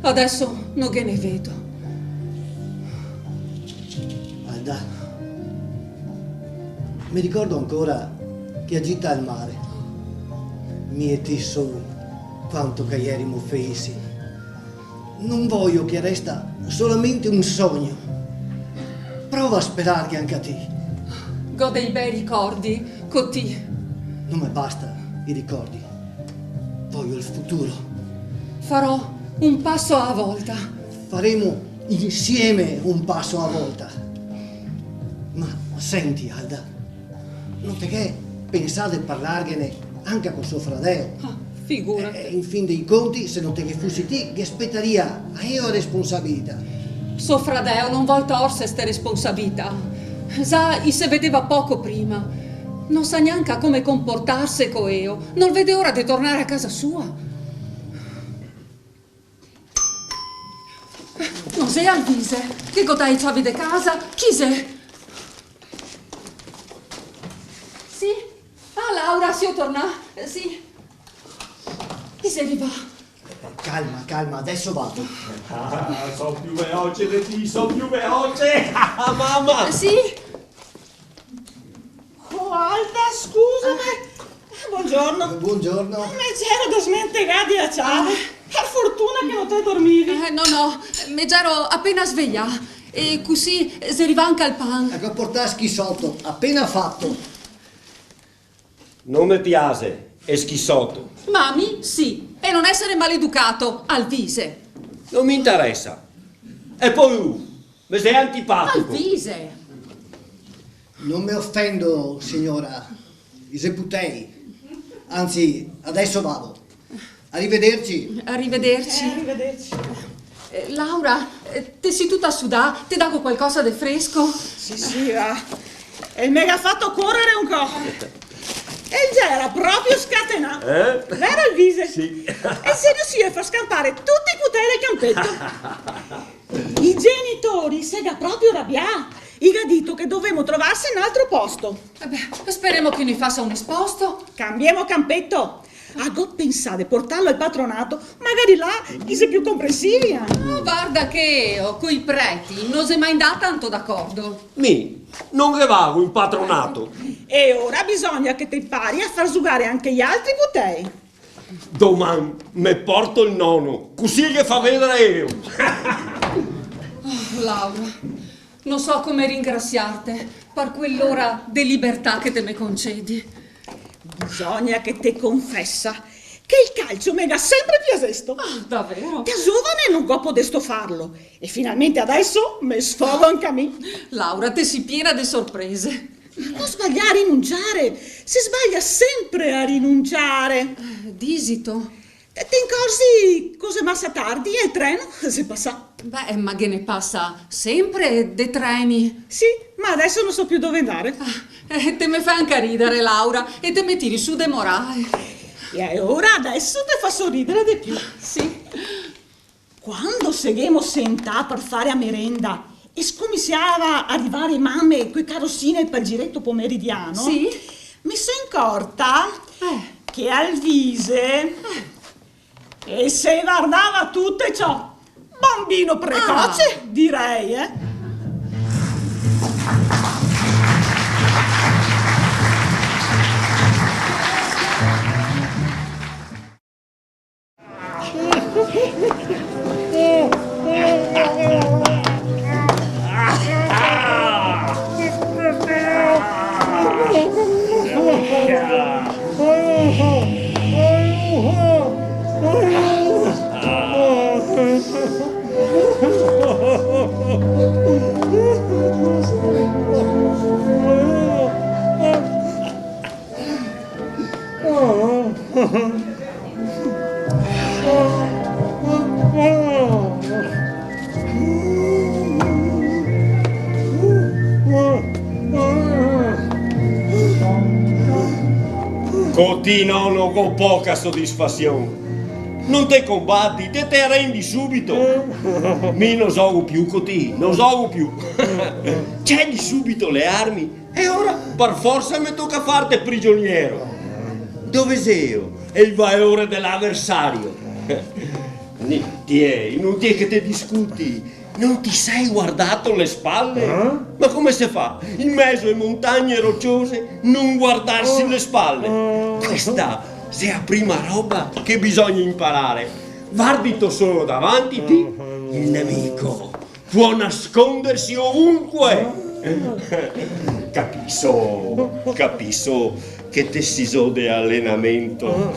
Adeso no ghe ne vedo. Alda, me ricordo ancora che a gita al mare, mi e ti soli, quanto che ierimo felici. No vojo che resta solamente un sogno. Prova a sperarghe anca ti. Go dei bei ricordi co ti. No me basta i ricordi. Vojo el futuro. Farò un paso a volta. Faremo insieme un paso a volta. Ma senti, Alda, no te ghe pensà de parlarghene anca co so fradeo? Ah, figurate. Eh, in fin dei conti, se no te ghe fusi ti, ghe spetaria a eo a responsabilità. So fradeo no vol torse ste responsabilità. Za i se vedeva poco prima. No sa gnanca come comportarse co eo. No vede ora de tornare a casa sua. No xe Alvise, che go dà e ciavi de casa? Chi xe? Sì? Ah, Laura, sio tornà. Eh, sì. Chi xe rivà? Calma, calma, adeso vago. Ah, so più veloce de ti, so più veloce. Mama! Eh, sì? Oh, Alda, scusame. Ah, bongiorno. Bongiorno. Me gero desmentegà de a ciave. Ah. Par fortuna che no te dormivi. Eh, no, no, me gero apena svejà. E cusì xe rivà anca el pan. Eco, portà schisoto, apena fato. No me piaxe el schisoto. Ma a mi sì. E no esare maleducato, Alvise. No me interesa. E po lu, me xe antipatico. Alvise! No me ofendo, siora, i xe putei. Anzi, adeso vago. Arivederci. Arivederci. Eh, arivederci. Eh, Laura, eh, te si tuta sudà, te dago qualcosa de fresco? Sì, sì, va. E el me ga fato corare un co. E el gera proprio scatenà. Eh? Vero, Alvise? Sì. E el xe riusìo a far scanpare tuti i putei del canpeto. I genitori se ga proprio rabià. I ga dito che dovemo trovarse un altro posto. Vabè, speremo che no i fasa un esposto. Cambiemo canpeto. Ah, go pensà de portarlo al patronato, magari là i xe più comprensivi, eh. Ah, varda che eo coi preti no xe mai ndà tanto d'acordo. Mi no ghe vago in patronato. E ora bisogna che te impari a far zugare anca i altri putei. Doman me porto el nono, cusì el ghe fa vedare eo. Oh, Laura, no so come ringrasiarte par quel'ora de libertà che te me concedi. Bisogna che te confesa che el calcio me ga sempre piasesto. Ah, davero? Da zovane no go podesto farlo, e finalmente adeso me sfogo anca mi. Laura, te si piena de sorprese. Ma no sbalià a rinunciare, se sbalia sempre a rinunciare. Eh, disito. Te, te incorzi co xe masa tardi e el treno xe pasà. Beh, ma ghe ne pasa sempre de treni. Sì, ma adeso no so più dove ndare. Ah, eh, te me fa anca ridare, Laura, e te me tiri su de morale. E ora, adeso te faso ridere de più. Sì. Quando se ghemo sentà par fare a merenda e scominsiava a rivare mame coi carosini pal gireto pomeridiano, sì, me so incorta, eh, che Alvise, eh, e se vardava tute ciò. Bambino precoce, ah, direi, eh? Co ti, nono, go poca sodisfasion. No te conbati, te, te rendi subito. Mi no zogo più co ti, no zogo più. Cedi subito le armi. E ora, par forsa, me toca farte prigioniero. Dove xelo el valore de l'aversario? Ni-, tiè, inutile che te discuti. No ti se ga vardà le spale? Eh? Ma come se fa? In mezo a montagne rociose, no vardarse le spale. Eh. Questa xe la prima roba che bisogna inparare. Vardito solo davanti ti, el nemico pol nasconderse ovunque. Capiso, capiso che te si zo de alenamento,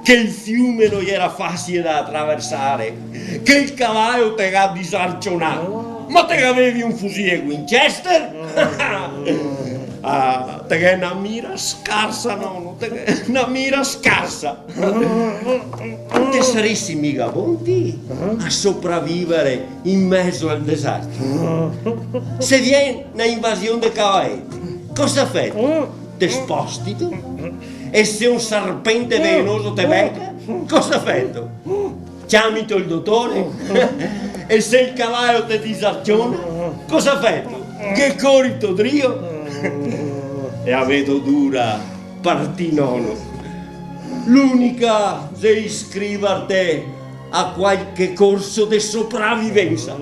che el fiume no iera fasile da traversare, che el cavalo te ga disarcionà, ma te gavevi un fusie Winchester? Ah, te ghè na mira scarsa, nono, te ghè na mira scarsa. Te saresi miga bon ti a sopravivere in mezo al deserto? Se vien na invasion de cavaeti, cosa feto? Te spostito? E se un sarpente velenoso te beca, cosa feto? Ciamito el dotore? E se el cavalo te disarciona, cosa feto? Ghe corito drio? E la vedo dura par ti, nono. L'unica xe iscrivarte a qualche corso de sopravivensa,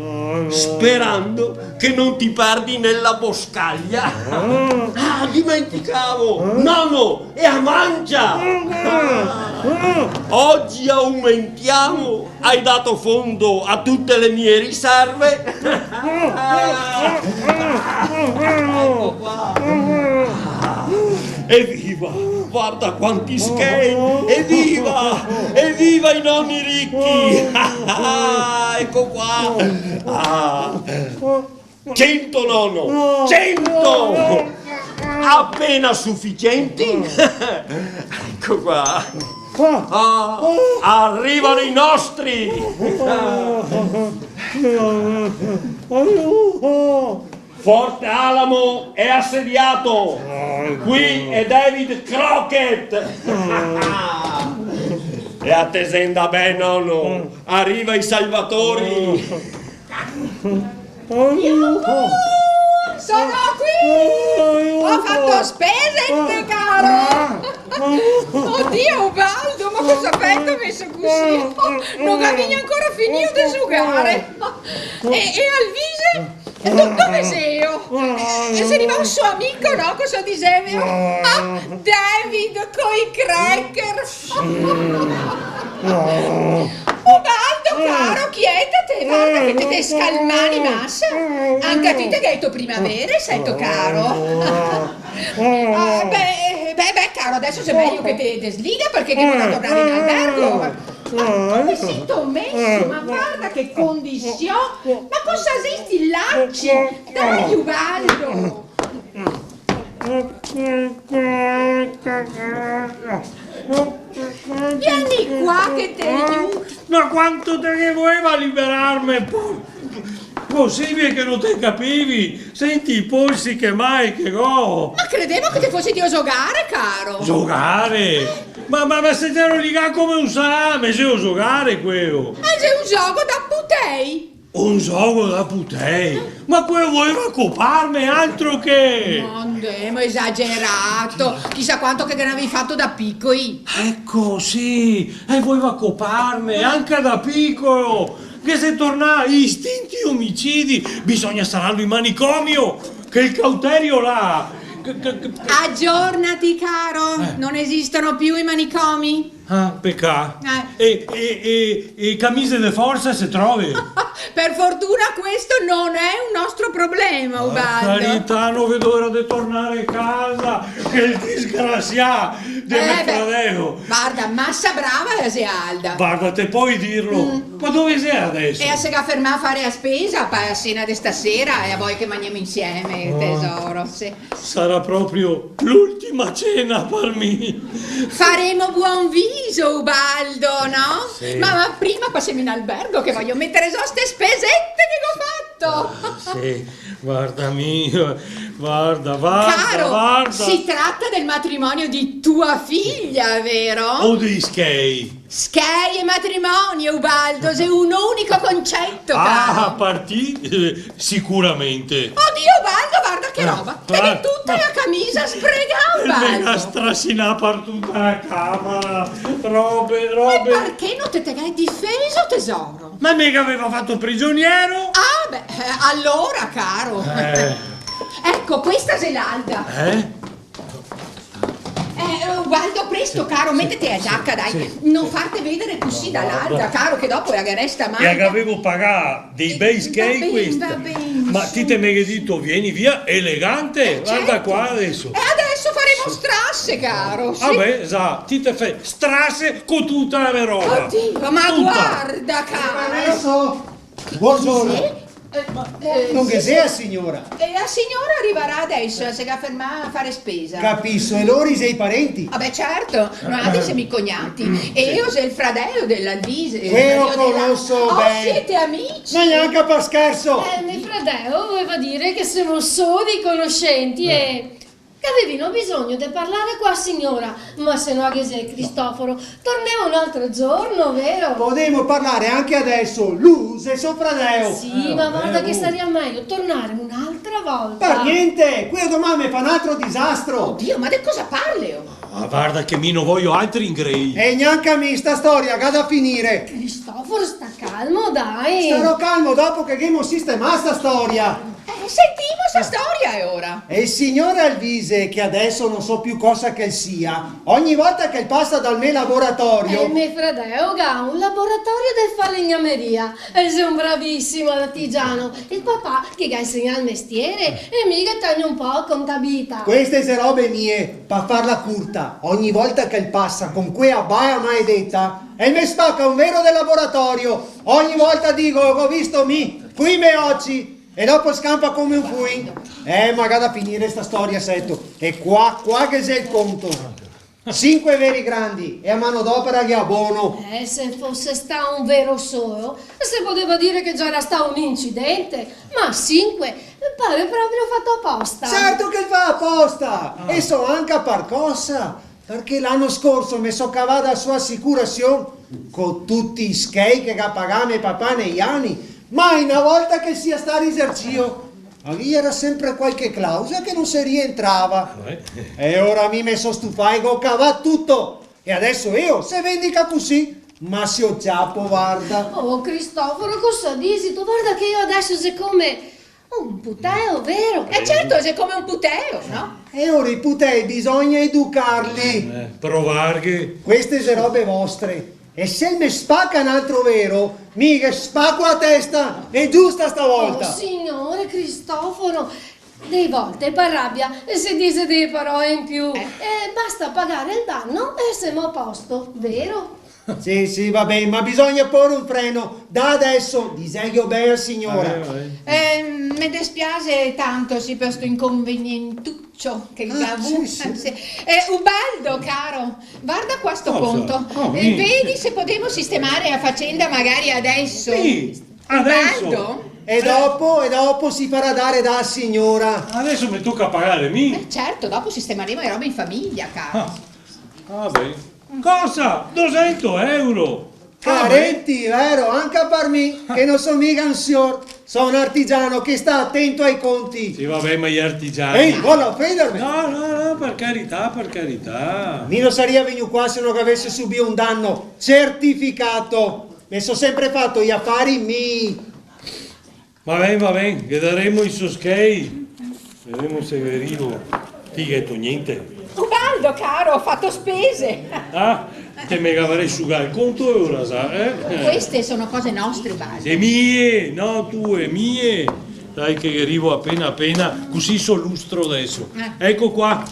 sperando che no ti perdi nela boscaglia. Ah, dimenticavo! Nono, e la mancia! Ogi aumentiamo, hai dato fondo a tute le mie riserve. Eco qua. Eviva! Varda quanti schei! Eviva! Eviva i noni richi! Eco qua! Ah. Cento, nono! Cento! Apena sufisienti! Eco qua! Ah, arrivano i nostri! Fort Alamo è assediato! Qui è David Crockett! E a te xe ndà ben, nono! Arriva i salvatori! Iuhu! Sono qui! Ho fatto spese, te caro! Oddio, Ubaldo, ma cosa feto meso cusì? No gavevi ancora finìo de zugare! E, e Alvise? Do-, dove xelo? Eh, xe rivà un so amico, no? Cosa dixeva? Ah, David coi cracker! Ubaldo, caro, chietate, varda che te te scalmani masa. Anca ti te ghè to primavere, seto caro. Ah, beh, beh, beh, caro, adeso xe mejo che te desliga parché ghemo da tornare in albergo. Ma come sito meso? Ma varda che condision! Ma cosa xe sti laci? Dai, Ubaldo! Vien qua che te aiuto! Ma quanto te ghe voleva a liberarme? Posibile che no te capivi? Senti i polsi che mai che go! Ma credevo che te fosi drio zogare, caro! Zogare? Eh. Ma, ma, ma se te ero ligà come un salame, xe un zogare queo! Eh, xe un zogo da putei! Un zogo da putei? Ma queo voleva coparme, altro che! Ma ndemo, esagerato! Chisà quanto che ghe n'avei fato da picoi! Eco, sì, e voleva coparme, anca da picolo! Ghe xe tornà i istinti omicidi, bisogna sararlo in manicomio, che el cauterio là, che, che, che... Aggiornati, caro, eh, non esistono più i manicomi. Ah, pecà. Eh. E, e, e, e camise de forsa se trova? Per fortuna questo non è un nostro problema, Ubaldo. Par carità, no vedo l'ora de tornare a casa, che el disgrasià de me fradeo. Eh, beh, varda, masa brava la xe Alda. Varda, te pol dirlo. Mm. Ma dove xe adeso? E la se ga fermà a fare la spesa, pa la sena de stasera, e a vol che magnemo insieme, tesoro, sì. Sarà proprio l'ultima cena par mi. Faremo buon viso, Ubaldo, no? Sì. Ma, ma prima pasemo in albergo che vojo metere zo ste spesete che go fato. Ah, sì, varda mi, varda, varda, varda. Caro, si tratta del matrimonio di tua figlia, vero? O dei schei. Schei e matrimonio, Ubaldo, xe un unico conceto, caro. Ah, par ti, eh, sicuramente. Odio, Ubaldo, varda che roba. Eh, te ga tuta la camisa sbregà, Ubaldo. Me ga strasinà par tuta la camera. Robe, robe. E parché no te te ga difeso, tesoro? Ma me gaveva fato prigioniero. Ah, beh, eh, alora, caro. Eh. Eco, questa xe l'Alda. Eh? Eh, eh, Ubaldo, presto, caro, metete la giaca, dai. Sì, sì. Non farte vedere cusì da l'Alda, caro, che dopo la ghe resta mal. E la gavevo pagà dei bei schei questa. Va ben, va ben, su. Ma ti te me ghe dito, vieni via elegante. Eh, certo. Varda qua adeso. E adeso faremo strase, caro, sì. Ah, beh, za, ti te fè strase co tuta la me roba. Odio, ma varda, caro. Adeso Bongiorno. Chi xe? Eh, ma eh, no ghe xe la signora? Eh, la signora rivarà adeso, la se ga fermà a fare spesa. Capiso, e lori xe i parenti? Ah, beh, certo, noaltri semo i cognati. E mi xe el fradeo de l'Alvise. Queo conoso ben. Oh, siete amici? Ma gnanca par scherso! Eh, me fradeo voleva dire che semo solo dei conoscenti e Gavevino bisogno de parlare co la signora, ma se no ghe xe, Cristoforo, tornemo un altro giorno, vero? Podemo parlare anca adeso, lu xe so fradeo. Sì, ma varda che saria mejo tornare un'altra volta. Par gnente, queo doman me fa un altro disastro. Odio, ma de cosa parleo? Ah, varda che mi no vojo altri ingrei. E gnanca mi, sta storia ga da finire. Cristoforo, sta calmo, dai. Starò calmo dopo che ghemo sistemà sta storia. Eh, sentimo sta storia, e ora? E el signor Alvise, che adeso no so più cosa che el sia, ogni volta che el pasa dal me laboratorio... Eh, me fradeo ga un laboratorio de falegnameria. El xe un bravisimo artigiano. El papà che ga insegnà el mestiere e mi che tegno un po' contabilità. Queste xe robe mie, pa farla curta. Ogni volta che el pasa con quea bala maledeta, el me spaca un vero de laboratorio. Ogni volta digo, go visto mi, coi me oci. E dopo scampa come un fuin. Eh, ma ga da finire sta storia, seto. E qua, qua che xe el conto. Sinque veri grandi e a manodopera ghe a bono. Eh, se fose stà un vero solo, se podeva dire che gera stà un incidente, ma sinque, pare proprio fato aposta. Certo che el fa aposta! Ah. E so anca par cosa. Parché l'ano scorso me so cavà da so asicurasion, co tuti i schei che ga pagà me papà nei ani, mai na volta che el sia stà risarcìo. Ma ghe gera sempre qualche clausola che no se rientrava. Ah, eh. E ora mi me so stufà e go cavà tuto. E adeso eo se vendica cusì. Ma se lo ciapo, varda. Oh, Cristoforo, cosa dixito? Varda che eo adeso xe come un puteo, vero? Eh, certo, xe come un puteo, no? E ora i putei bisogna educarli. Eh, provarghe. Queste xe robe vostre. E se el me spaca un altro vero, mi ghe spaco la testa, e giusta stavolta. Oh, signore Cristoforo, dee volte par rabia se dixe dee paroe in più. Eh. E basta pagare el dano e semo a posto, vero? Sì, sì, va ben, ma bisogna pore un freno. Da adeso, dixeghelo ben a siora. Va ben, va ben. Eh, me despiaxe tanto, sì, par sto inconvenientucio che ga avuto. Ah, sì, sì. Sì. Eh, Ubaldo, caro, varda qua sto conto. Cosa? Oh, eh, vedi se podemo sistemare la facenda magari adeso. Sì, adeso. Ubaldo? E dopo, e dopo se farà dare da siora. Adeso me toca pagare mi? Eh, certo, dopo sistemaremo le robe in fameja, caro. Ah, va ben. Cosa? Dosento euro? Carenti, vero? Anca par mi, che no so miga un sior, so un artigiano che sta atento ai conti. Sì, va ben, ma i artigiani... Ehi, vol ofenderme? No, no, no, par carità, par carità. Mi no saria vegnù qua se no gavese subìo un dano certificato. Me so sempre fato i afari mi. Va ben, va ben, ghe daremo i so schei. Vedemo se ghe rivo. Ti gheto gnente? Ubaldo, caro, go fato spese. Ah, te me gavarè sugà el conto e ora sa, eh? Queste sono cose nostre, Ubaldo. E mie, no tue, mie. Dai che ghe rivo apena apena, cusì so lustro adeso. Eh. Eco qua.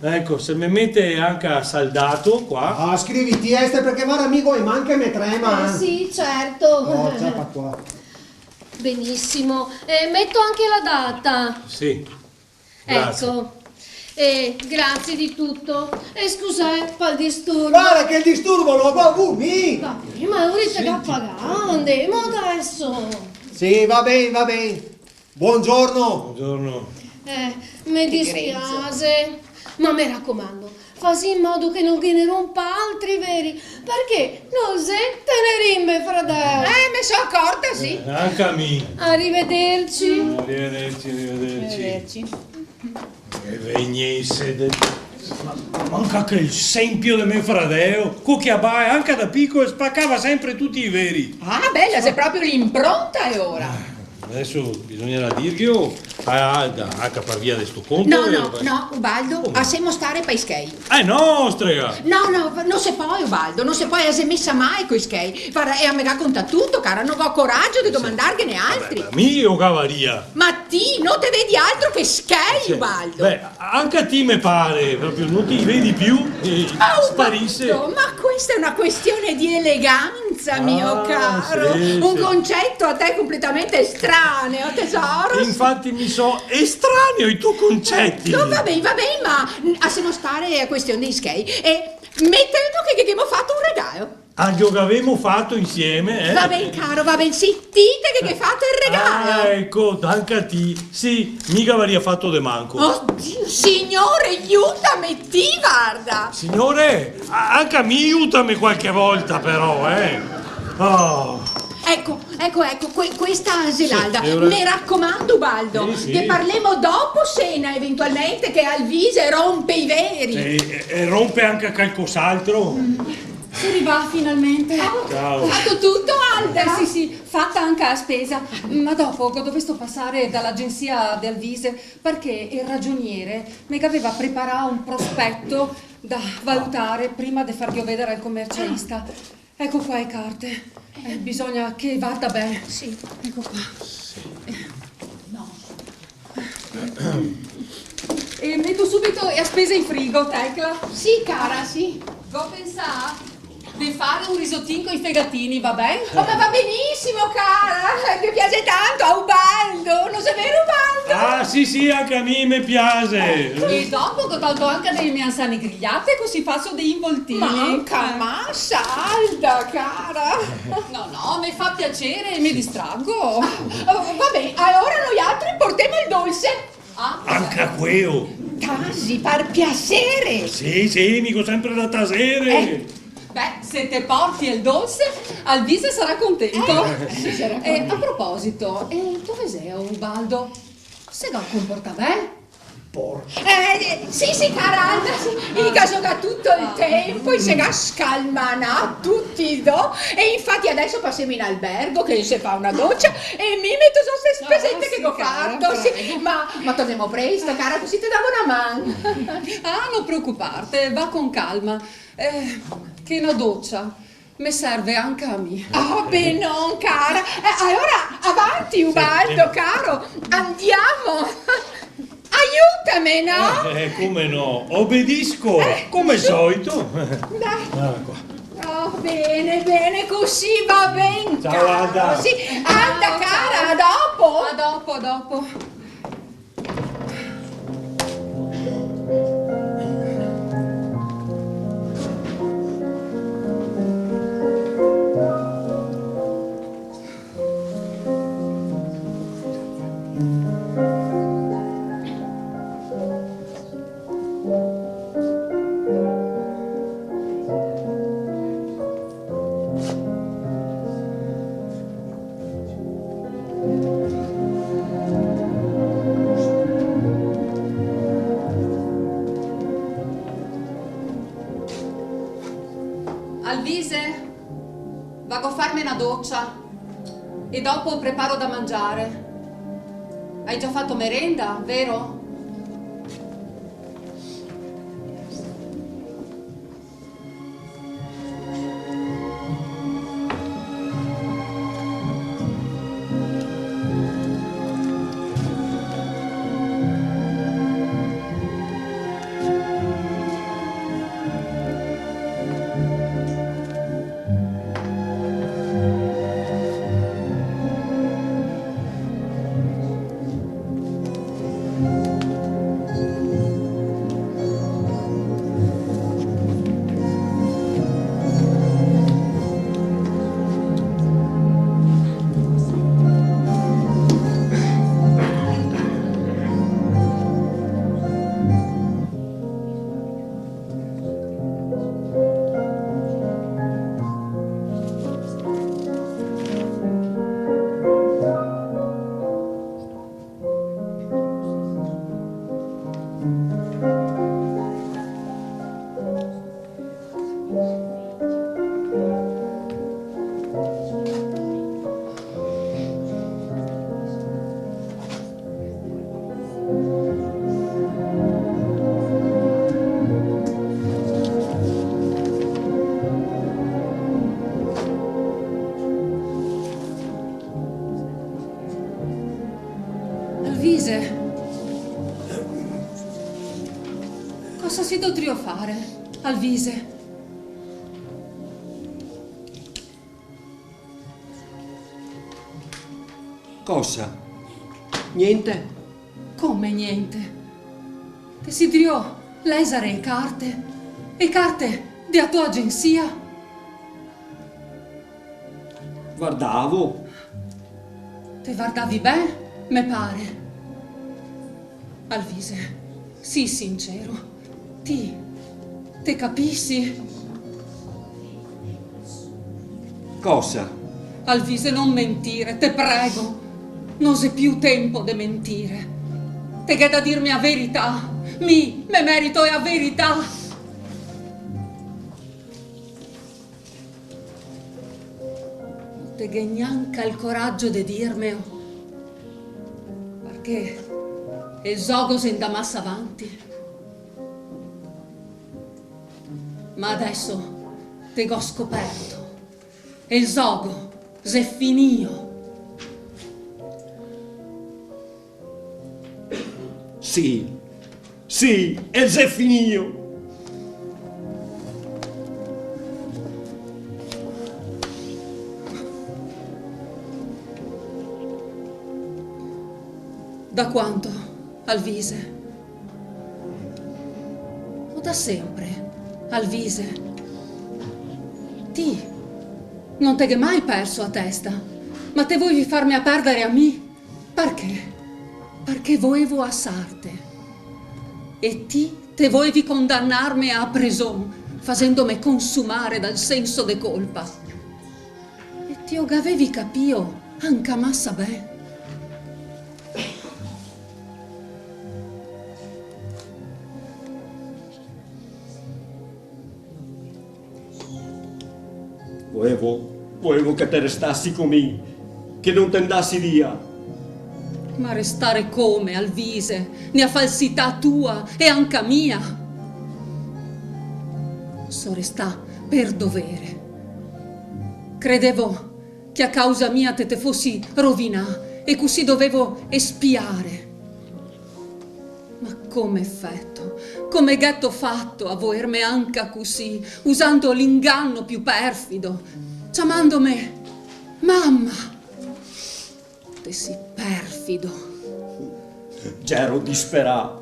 Eco, se me mete anca saldato qua. Ah, scrivi ti este, parché vara, mi go e man che me trema, eh. Eh, sì, certo. Oh, ciapa qua. Benissimo. E meto anca la data. Sì. Grazie. Eco. E grazie di tutto. E scusè, eh, pal disturbo. Vara che el disturbo lo go vu mi! Va ben, ma ora te ga pagà, andemo adeso. Sì, va ben, va ben. Buongiorno. Buongiorno. Eh, me dispiase, ma me racomando, fasì in modo che no ghe ne rompa altri, veri? Parché no xe tenerì me fradeo. Eh, me so acorta, sì. Eh, anca mi. Arrivederci. Arrivederci, arrivederci. Arrivederci. E vegnese de... Ma, ma anca quel sempio de me fradeo, co che a bae, anca da picolo, spacava sempre tuti i veri. Ah, bela, xe proprio l'impronta, e ora? Ah, adeso bisognerà dirghelo a Alda, anca par via de sto conto. No, no, no, Ubaldo, lasemo stare pai schei. Eh no, strega! No, no, no se pol, Ubaldo, no se pol, la xe mesa mal coi schei. Varda, ela me ga contà tuto, cara, no go coragio de domandarghene altri. Vabbè, ma mi lo gavaria. Ma ti no te vedi altro che schei, Ubaldo. Beh, anca a ti me pare, proprio no te i vedi più, eh, sparise. Ma Ubaldo, ma questa è una questione di eleganza, mio caro. Ah, sì, sì. Un concetto a te completamente estraneo, tesoro. Infati mi so estraneo ai to conceti. Eh, no, va ben, va ben, ma, mm, lasemo stare la question dei schei. E metemo che, che, che ghe ghemo fato un regalo. Ah, che lo gavemo fato insieme, eh? Va ben, caro, va ben, sì, ti te ghe, ghe ghè fato el regalo. Ah, eco, anca a ti. Sì, mi gavaria fato de manco. Odio, signore, iutame ti, varda. Signore, a-, anca mi iutame qualche volta, però, eh. Oh. Eco, eco, eco, que-, questa xe l'Alda. Sì, e ora... Me racomando, Ubaldo, sì, sì, che parlemo dopo sena, eventualmente, che Alvise rompe i veri. Sì, e, e rompe anca calcos'altro. Mm. Si rivà finalmente. Ciao. Fato tuto, Alda? Eh, sì, sì, fata anca la spesa. Ma dopo go dovesto pasare da l'agensia de Alvise, parché el ragioniere me gaveva preparà un prospeto da valutare prima de farghelo vedare al comercialista. Eco qua le carte. Eh, bisogna che varda ben. Sì. Eco qua. Sì. Eh, no. E meto subito la spesa in frigo, Tecla. Sì, cara, sì. Go pensà de fare un risotin coi fegatini, va ben? Oh, ma va benisimo, cara! Me piaxe tanto, a Ubaldo! No xe vero, Ubaldo? Ah, sì, sì, anca a mi me piaxe! E dopo go tolto anca dele meansane grigliate, cusì faso dei involtini. Ma anca masa, Alda, cara! No, no, me fa piaxere e me distrago. Ah, oh, va ben, alora noialtri portemo el dolse. Ah, anca queo! Tasi, par piaxere! Sì, sì, mi go sempre da taxere! Eh, beh, se te porti el dolse, Alvise sarà contento. Eh, sì, sarà contento. Eh, a proposito, e dove xe Ubaldo? Se ga comportà ben? Porco. Eh, sì, sì, cara Alda, sì. I ga zogà tuto el tempo, i se ga scalmanà tuti e do, e infati adeso pasemo in albergo che se fa una docia e mi meto zo ste spesete che go fato, sì. Ma, ma tornemo presto, cara, cusì te davo na man. Ah, no preocuparte, va con calma. Eh, che na docia me serve anca a mi. Oh, benon, cara. Eh, alora, avanti, Ubaldo, caro, andiamo. Aiutame, no? Eh, eh, come no? Obbedisco, eh, come solito. Dai. Guarda qua. Oh, bene, bene, cusì va ben, caro. Ciao, Alda. Sì, Alda, cara, a dopo. A dopo, a dopo. Lise, vago a farme na docia e dopo preparo da mangiare. Hai già fatto merenda, vero? Alvise, cosa sito drio fare, Alvise? Cosa? Gnente? Come gnente? Te si drio lèzare e carte? E carte de a to agensia? Vardavo. Te vardavi ben, me pare. Alvise, sì sincero. Ti, te capisi? Cosa? Alvise, no mentire, te prego. No xe più tempo de mentire. Te ghè da dirme a verità. Mi, me merito a verità. No te ghè gnanca el coragio de dirmeo, parché el zogo xe ndà masa vanti. Ma adeso te go scoperto, el zogo xe finìo. Sì, sì, el xe finìo. Da quando, Alvise? O da sempre, Alvise? Ti no te ghè mai perso a testa, ma te voevi farmea perdare a mi. Parché? Parché voevo asarte. E ti te voevi condanarme a preson, fasendome consumare dal senso de colpa. E ti o gavevi capìo anca masa ben. Voevo, voevo che te restasi co mi, che no te ndasi via. Ma restare come, Alvise, ne a falsità tua e anca mia? So restà per dovere. Credevo che a causa mia te te fosi rovinà e cusì dovevo espiare. Ma come feto, come gheto fato a voerme anca cusì, usando l'inganno più perfido, ciamandome mama? Te si perfido. Gero disperà.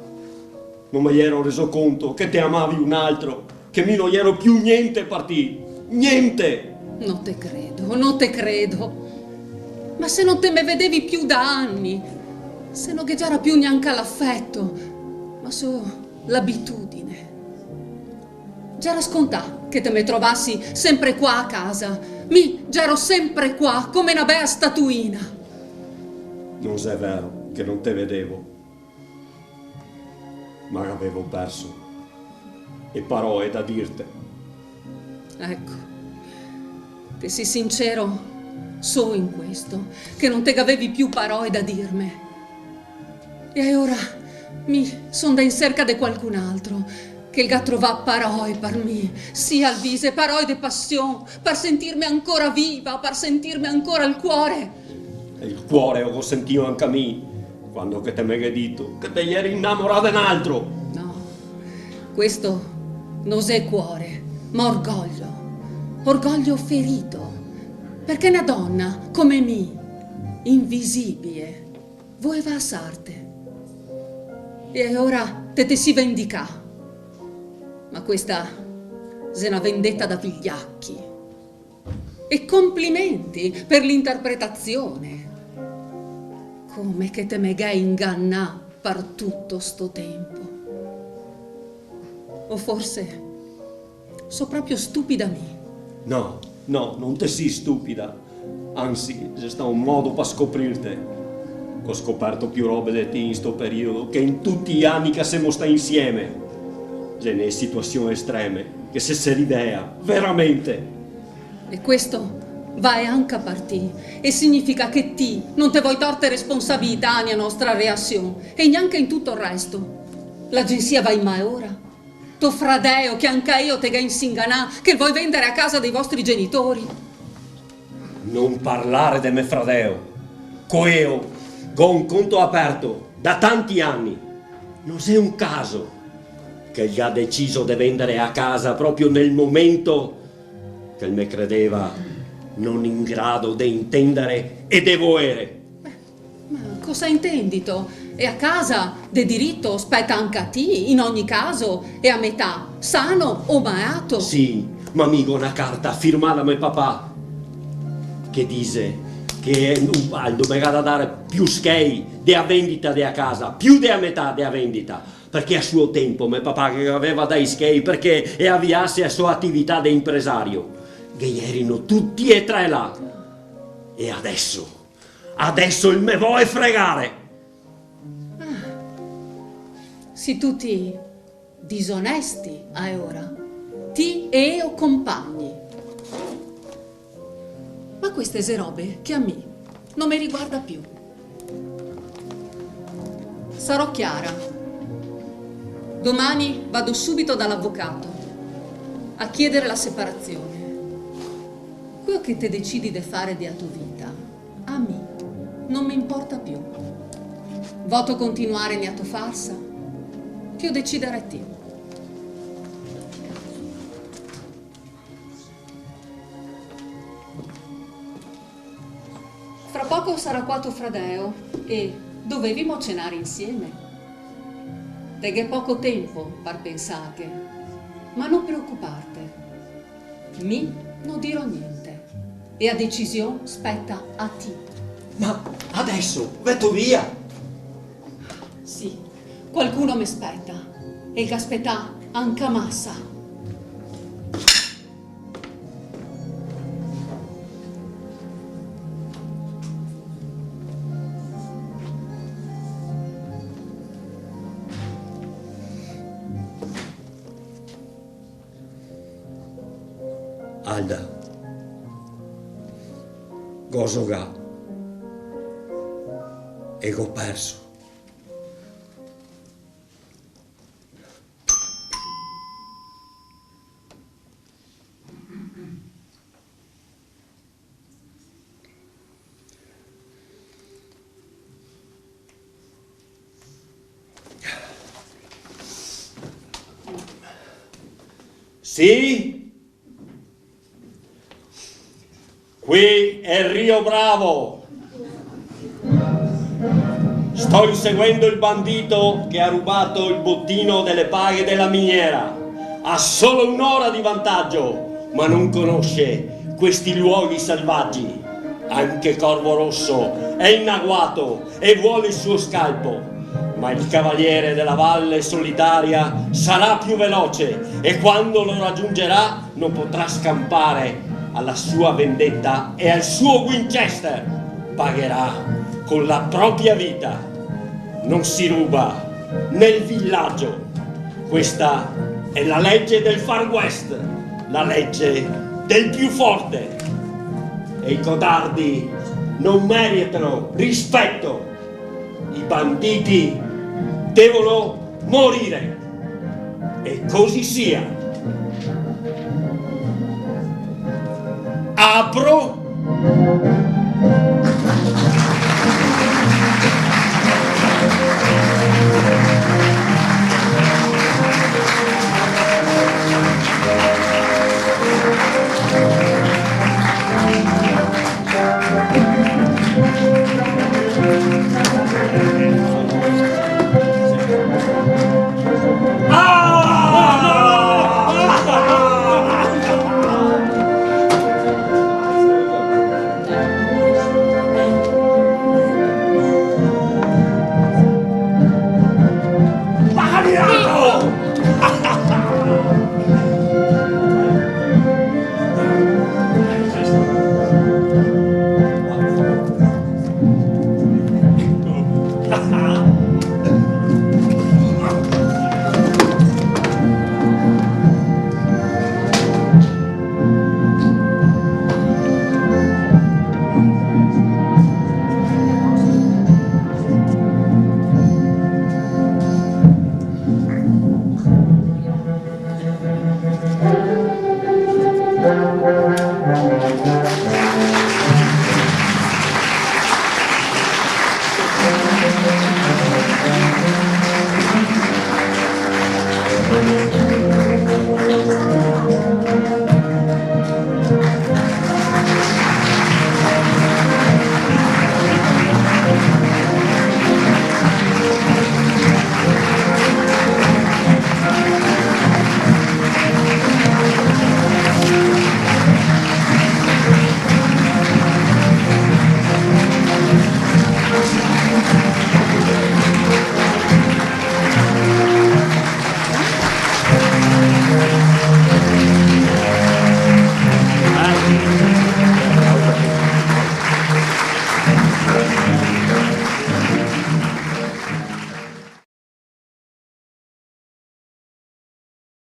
No me iero reso conto che te amavi un altro, che mi no iero più gnente par ti. Gnente! No te credo, no te credo. Ma se no te me vedevi più da ani, se no ghe gera più gnanca l'afeto, ma so l'abitudine. Gera scontà che te me trovasi sempre qua a casa. Mi gero sempre qua, come na bea statuina. No xe vero che no te vedevo. Ma gavevo perso e paroe da dirte. Eco, Sii sincero so in questo, che no te gavevi più paroe da dirme. E alora mi son ndà in serca de qualcun altro, che el ga trovà paroe par mi, sì, Alvise, paroe de pasion, par sentirme ancora viva, par sentirme ancora el cuore. El cuore lo go sentìo anca mi, quando che te me ghe dito che te ieri inamorà de n'altro. No, questo no xe cuore, ma orgoglio. Orgoglio ferito. Parché na dona come mi, invisibile, voeva asarte. E alora te te si vendicà. Ma questa xe na vendeta da vigliachi. E complimenti per l'interpretazione. Come che te me ghè inganà par tuto sto tempo. O forse so proprio stupida mi. No, no, no te si stupida. Ansi, xe stà un modo par scoprirte. Go scoperto più robe de ti in sto periodo che in tuti i ani che semo stà insieme. Xe ne situasion estreme che se se rivea, veramente. E questo vale anca par ti, e significa che ti no te vol torte responsabilità ne a nostra relasion, e gnanca in tuto el resto. L'agensia va in malora. To fradeo, che anca eo te ga insinganà, che el vol vendare a casa dei vostri genitori. No parlare de me fradeo. Co eo go un conto aperto da tanti ani. No xe un caso che el ga deciso de vendare a casa proprio nel momento che el me credeva no in grado de intendare e de voere. Ma cosa intendito? E a casa, de dirito, speta anca a ti, in ogni caso, e a metà, sano o malato. Sì, ma mi go na carta firmà da me papà che dixe che Ubaldo me ga da dare più schei de a vendita de a casa, più de a metà de a vendita. Parché a suo tempo me papà, che gaveva dai schei parché el aviase a so atività de impresario, ghe ierino tuti e tre là. E adeso, adeso el me vol fregare! Ah, si tuti disonesti, alora. Ti e eo compagni. Ma queste xe robe che a mi no me riguarda più. Sarò chiara. Domani vado subito dall'avvocato a chiedere la separazione. Queo che te decidi de fare de a to vita, a mi no me importa più. Voto continuare ne a to farsa? Te o decidarè ti. Fra poco sarà qua to fradeo e dovevimo cenare insieme. Te ghè poco tempo par pensarte, ma no preocuparte. Mi no dirò gnente. E a decision speta a ti. Ma adeso veto via? Sì, qualcuno me speta. E el ga spetà anca masa. Alda, go zogà e go perso. Sì? Qui è Rio Bravo. Sto inseguendo il bandito che ha rubato il bottino delle paghe della miniera. Ha solo un'ora di vantaggio, ma non conosce questi luoghi selvaggi. Anche Corvo Rosso è in agguato e vuole il suo scalpo. Ma il cavaliere della Valle Solitaria sarà più veloce e quando lo raggiungerà non potrà scampare alla sua vendetta e al suo Winchester. Pagherà con la propria vita. Non si ruba nel villaggio. Questa è la legge del Far West, la legge del più forte. E i codardi non meritano rispetto. I banditi devono morire. E così sia. Apro.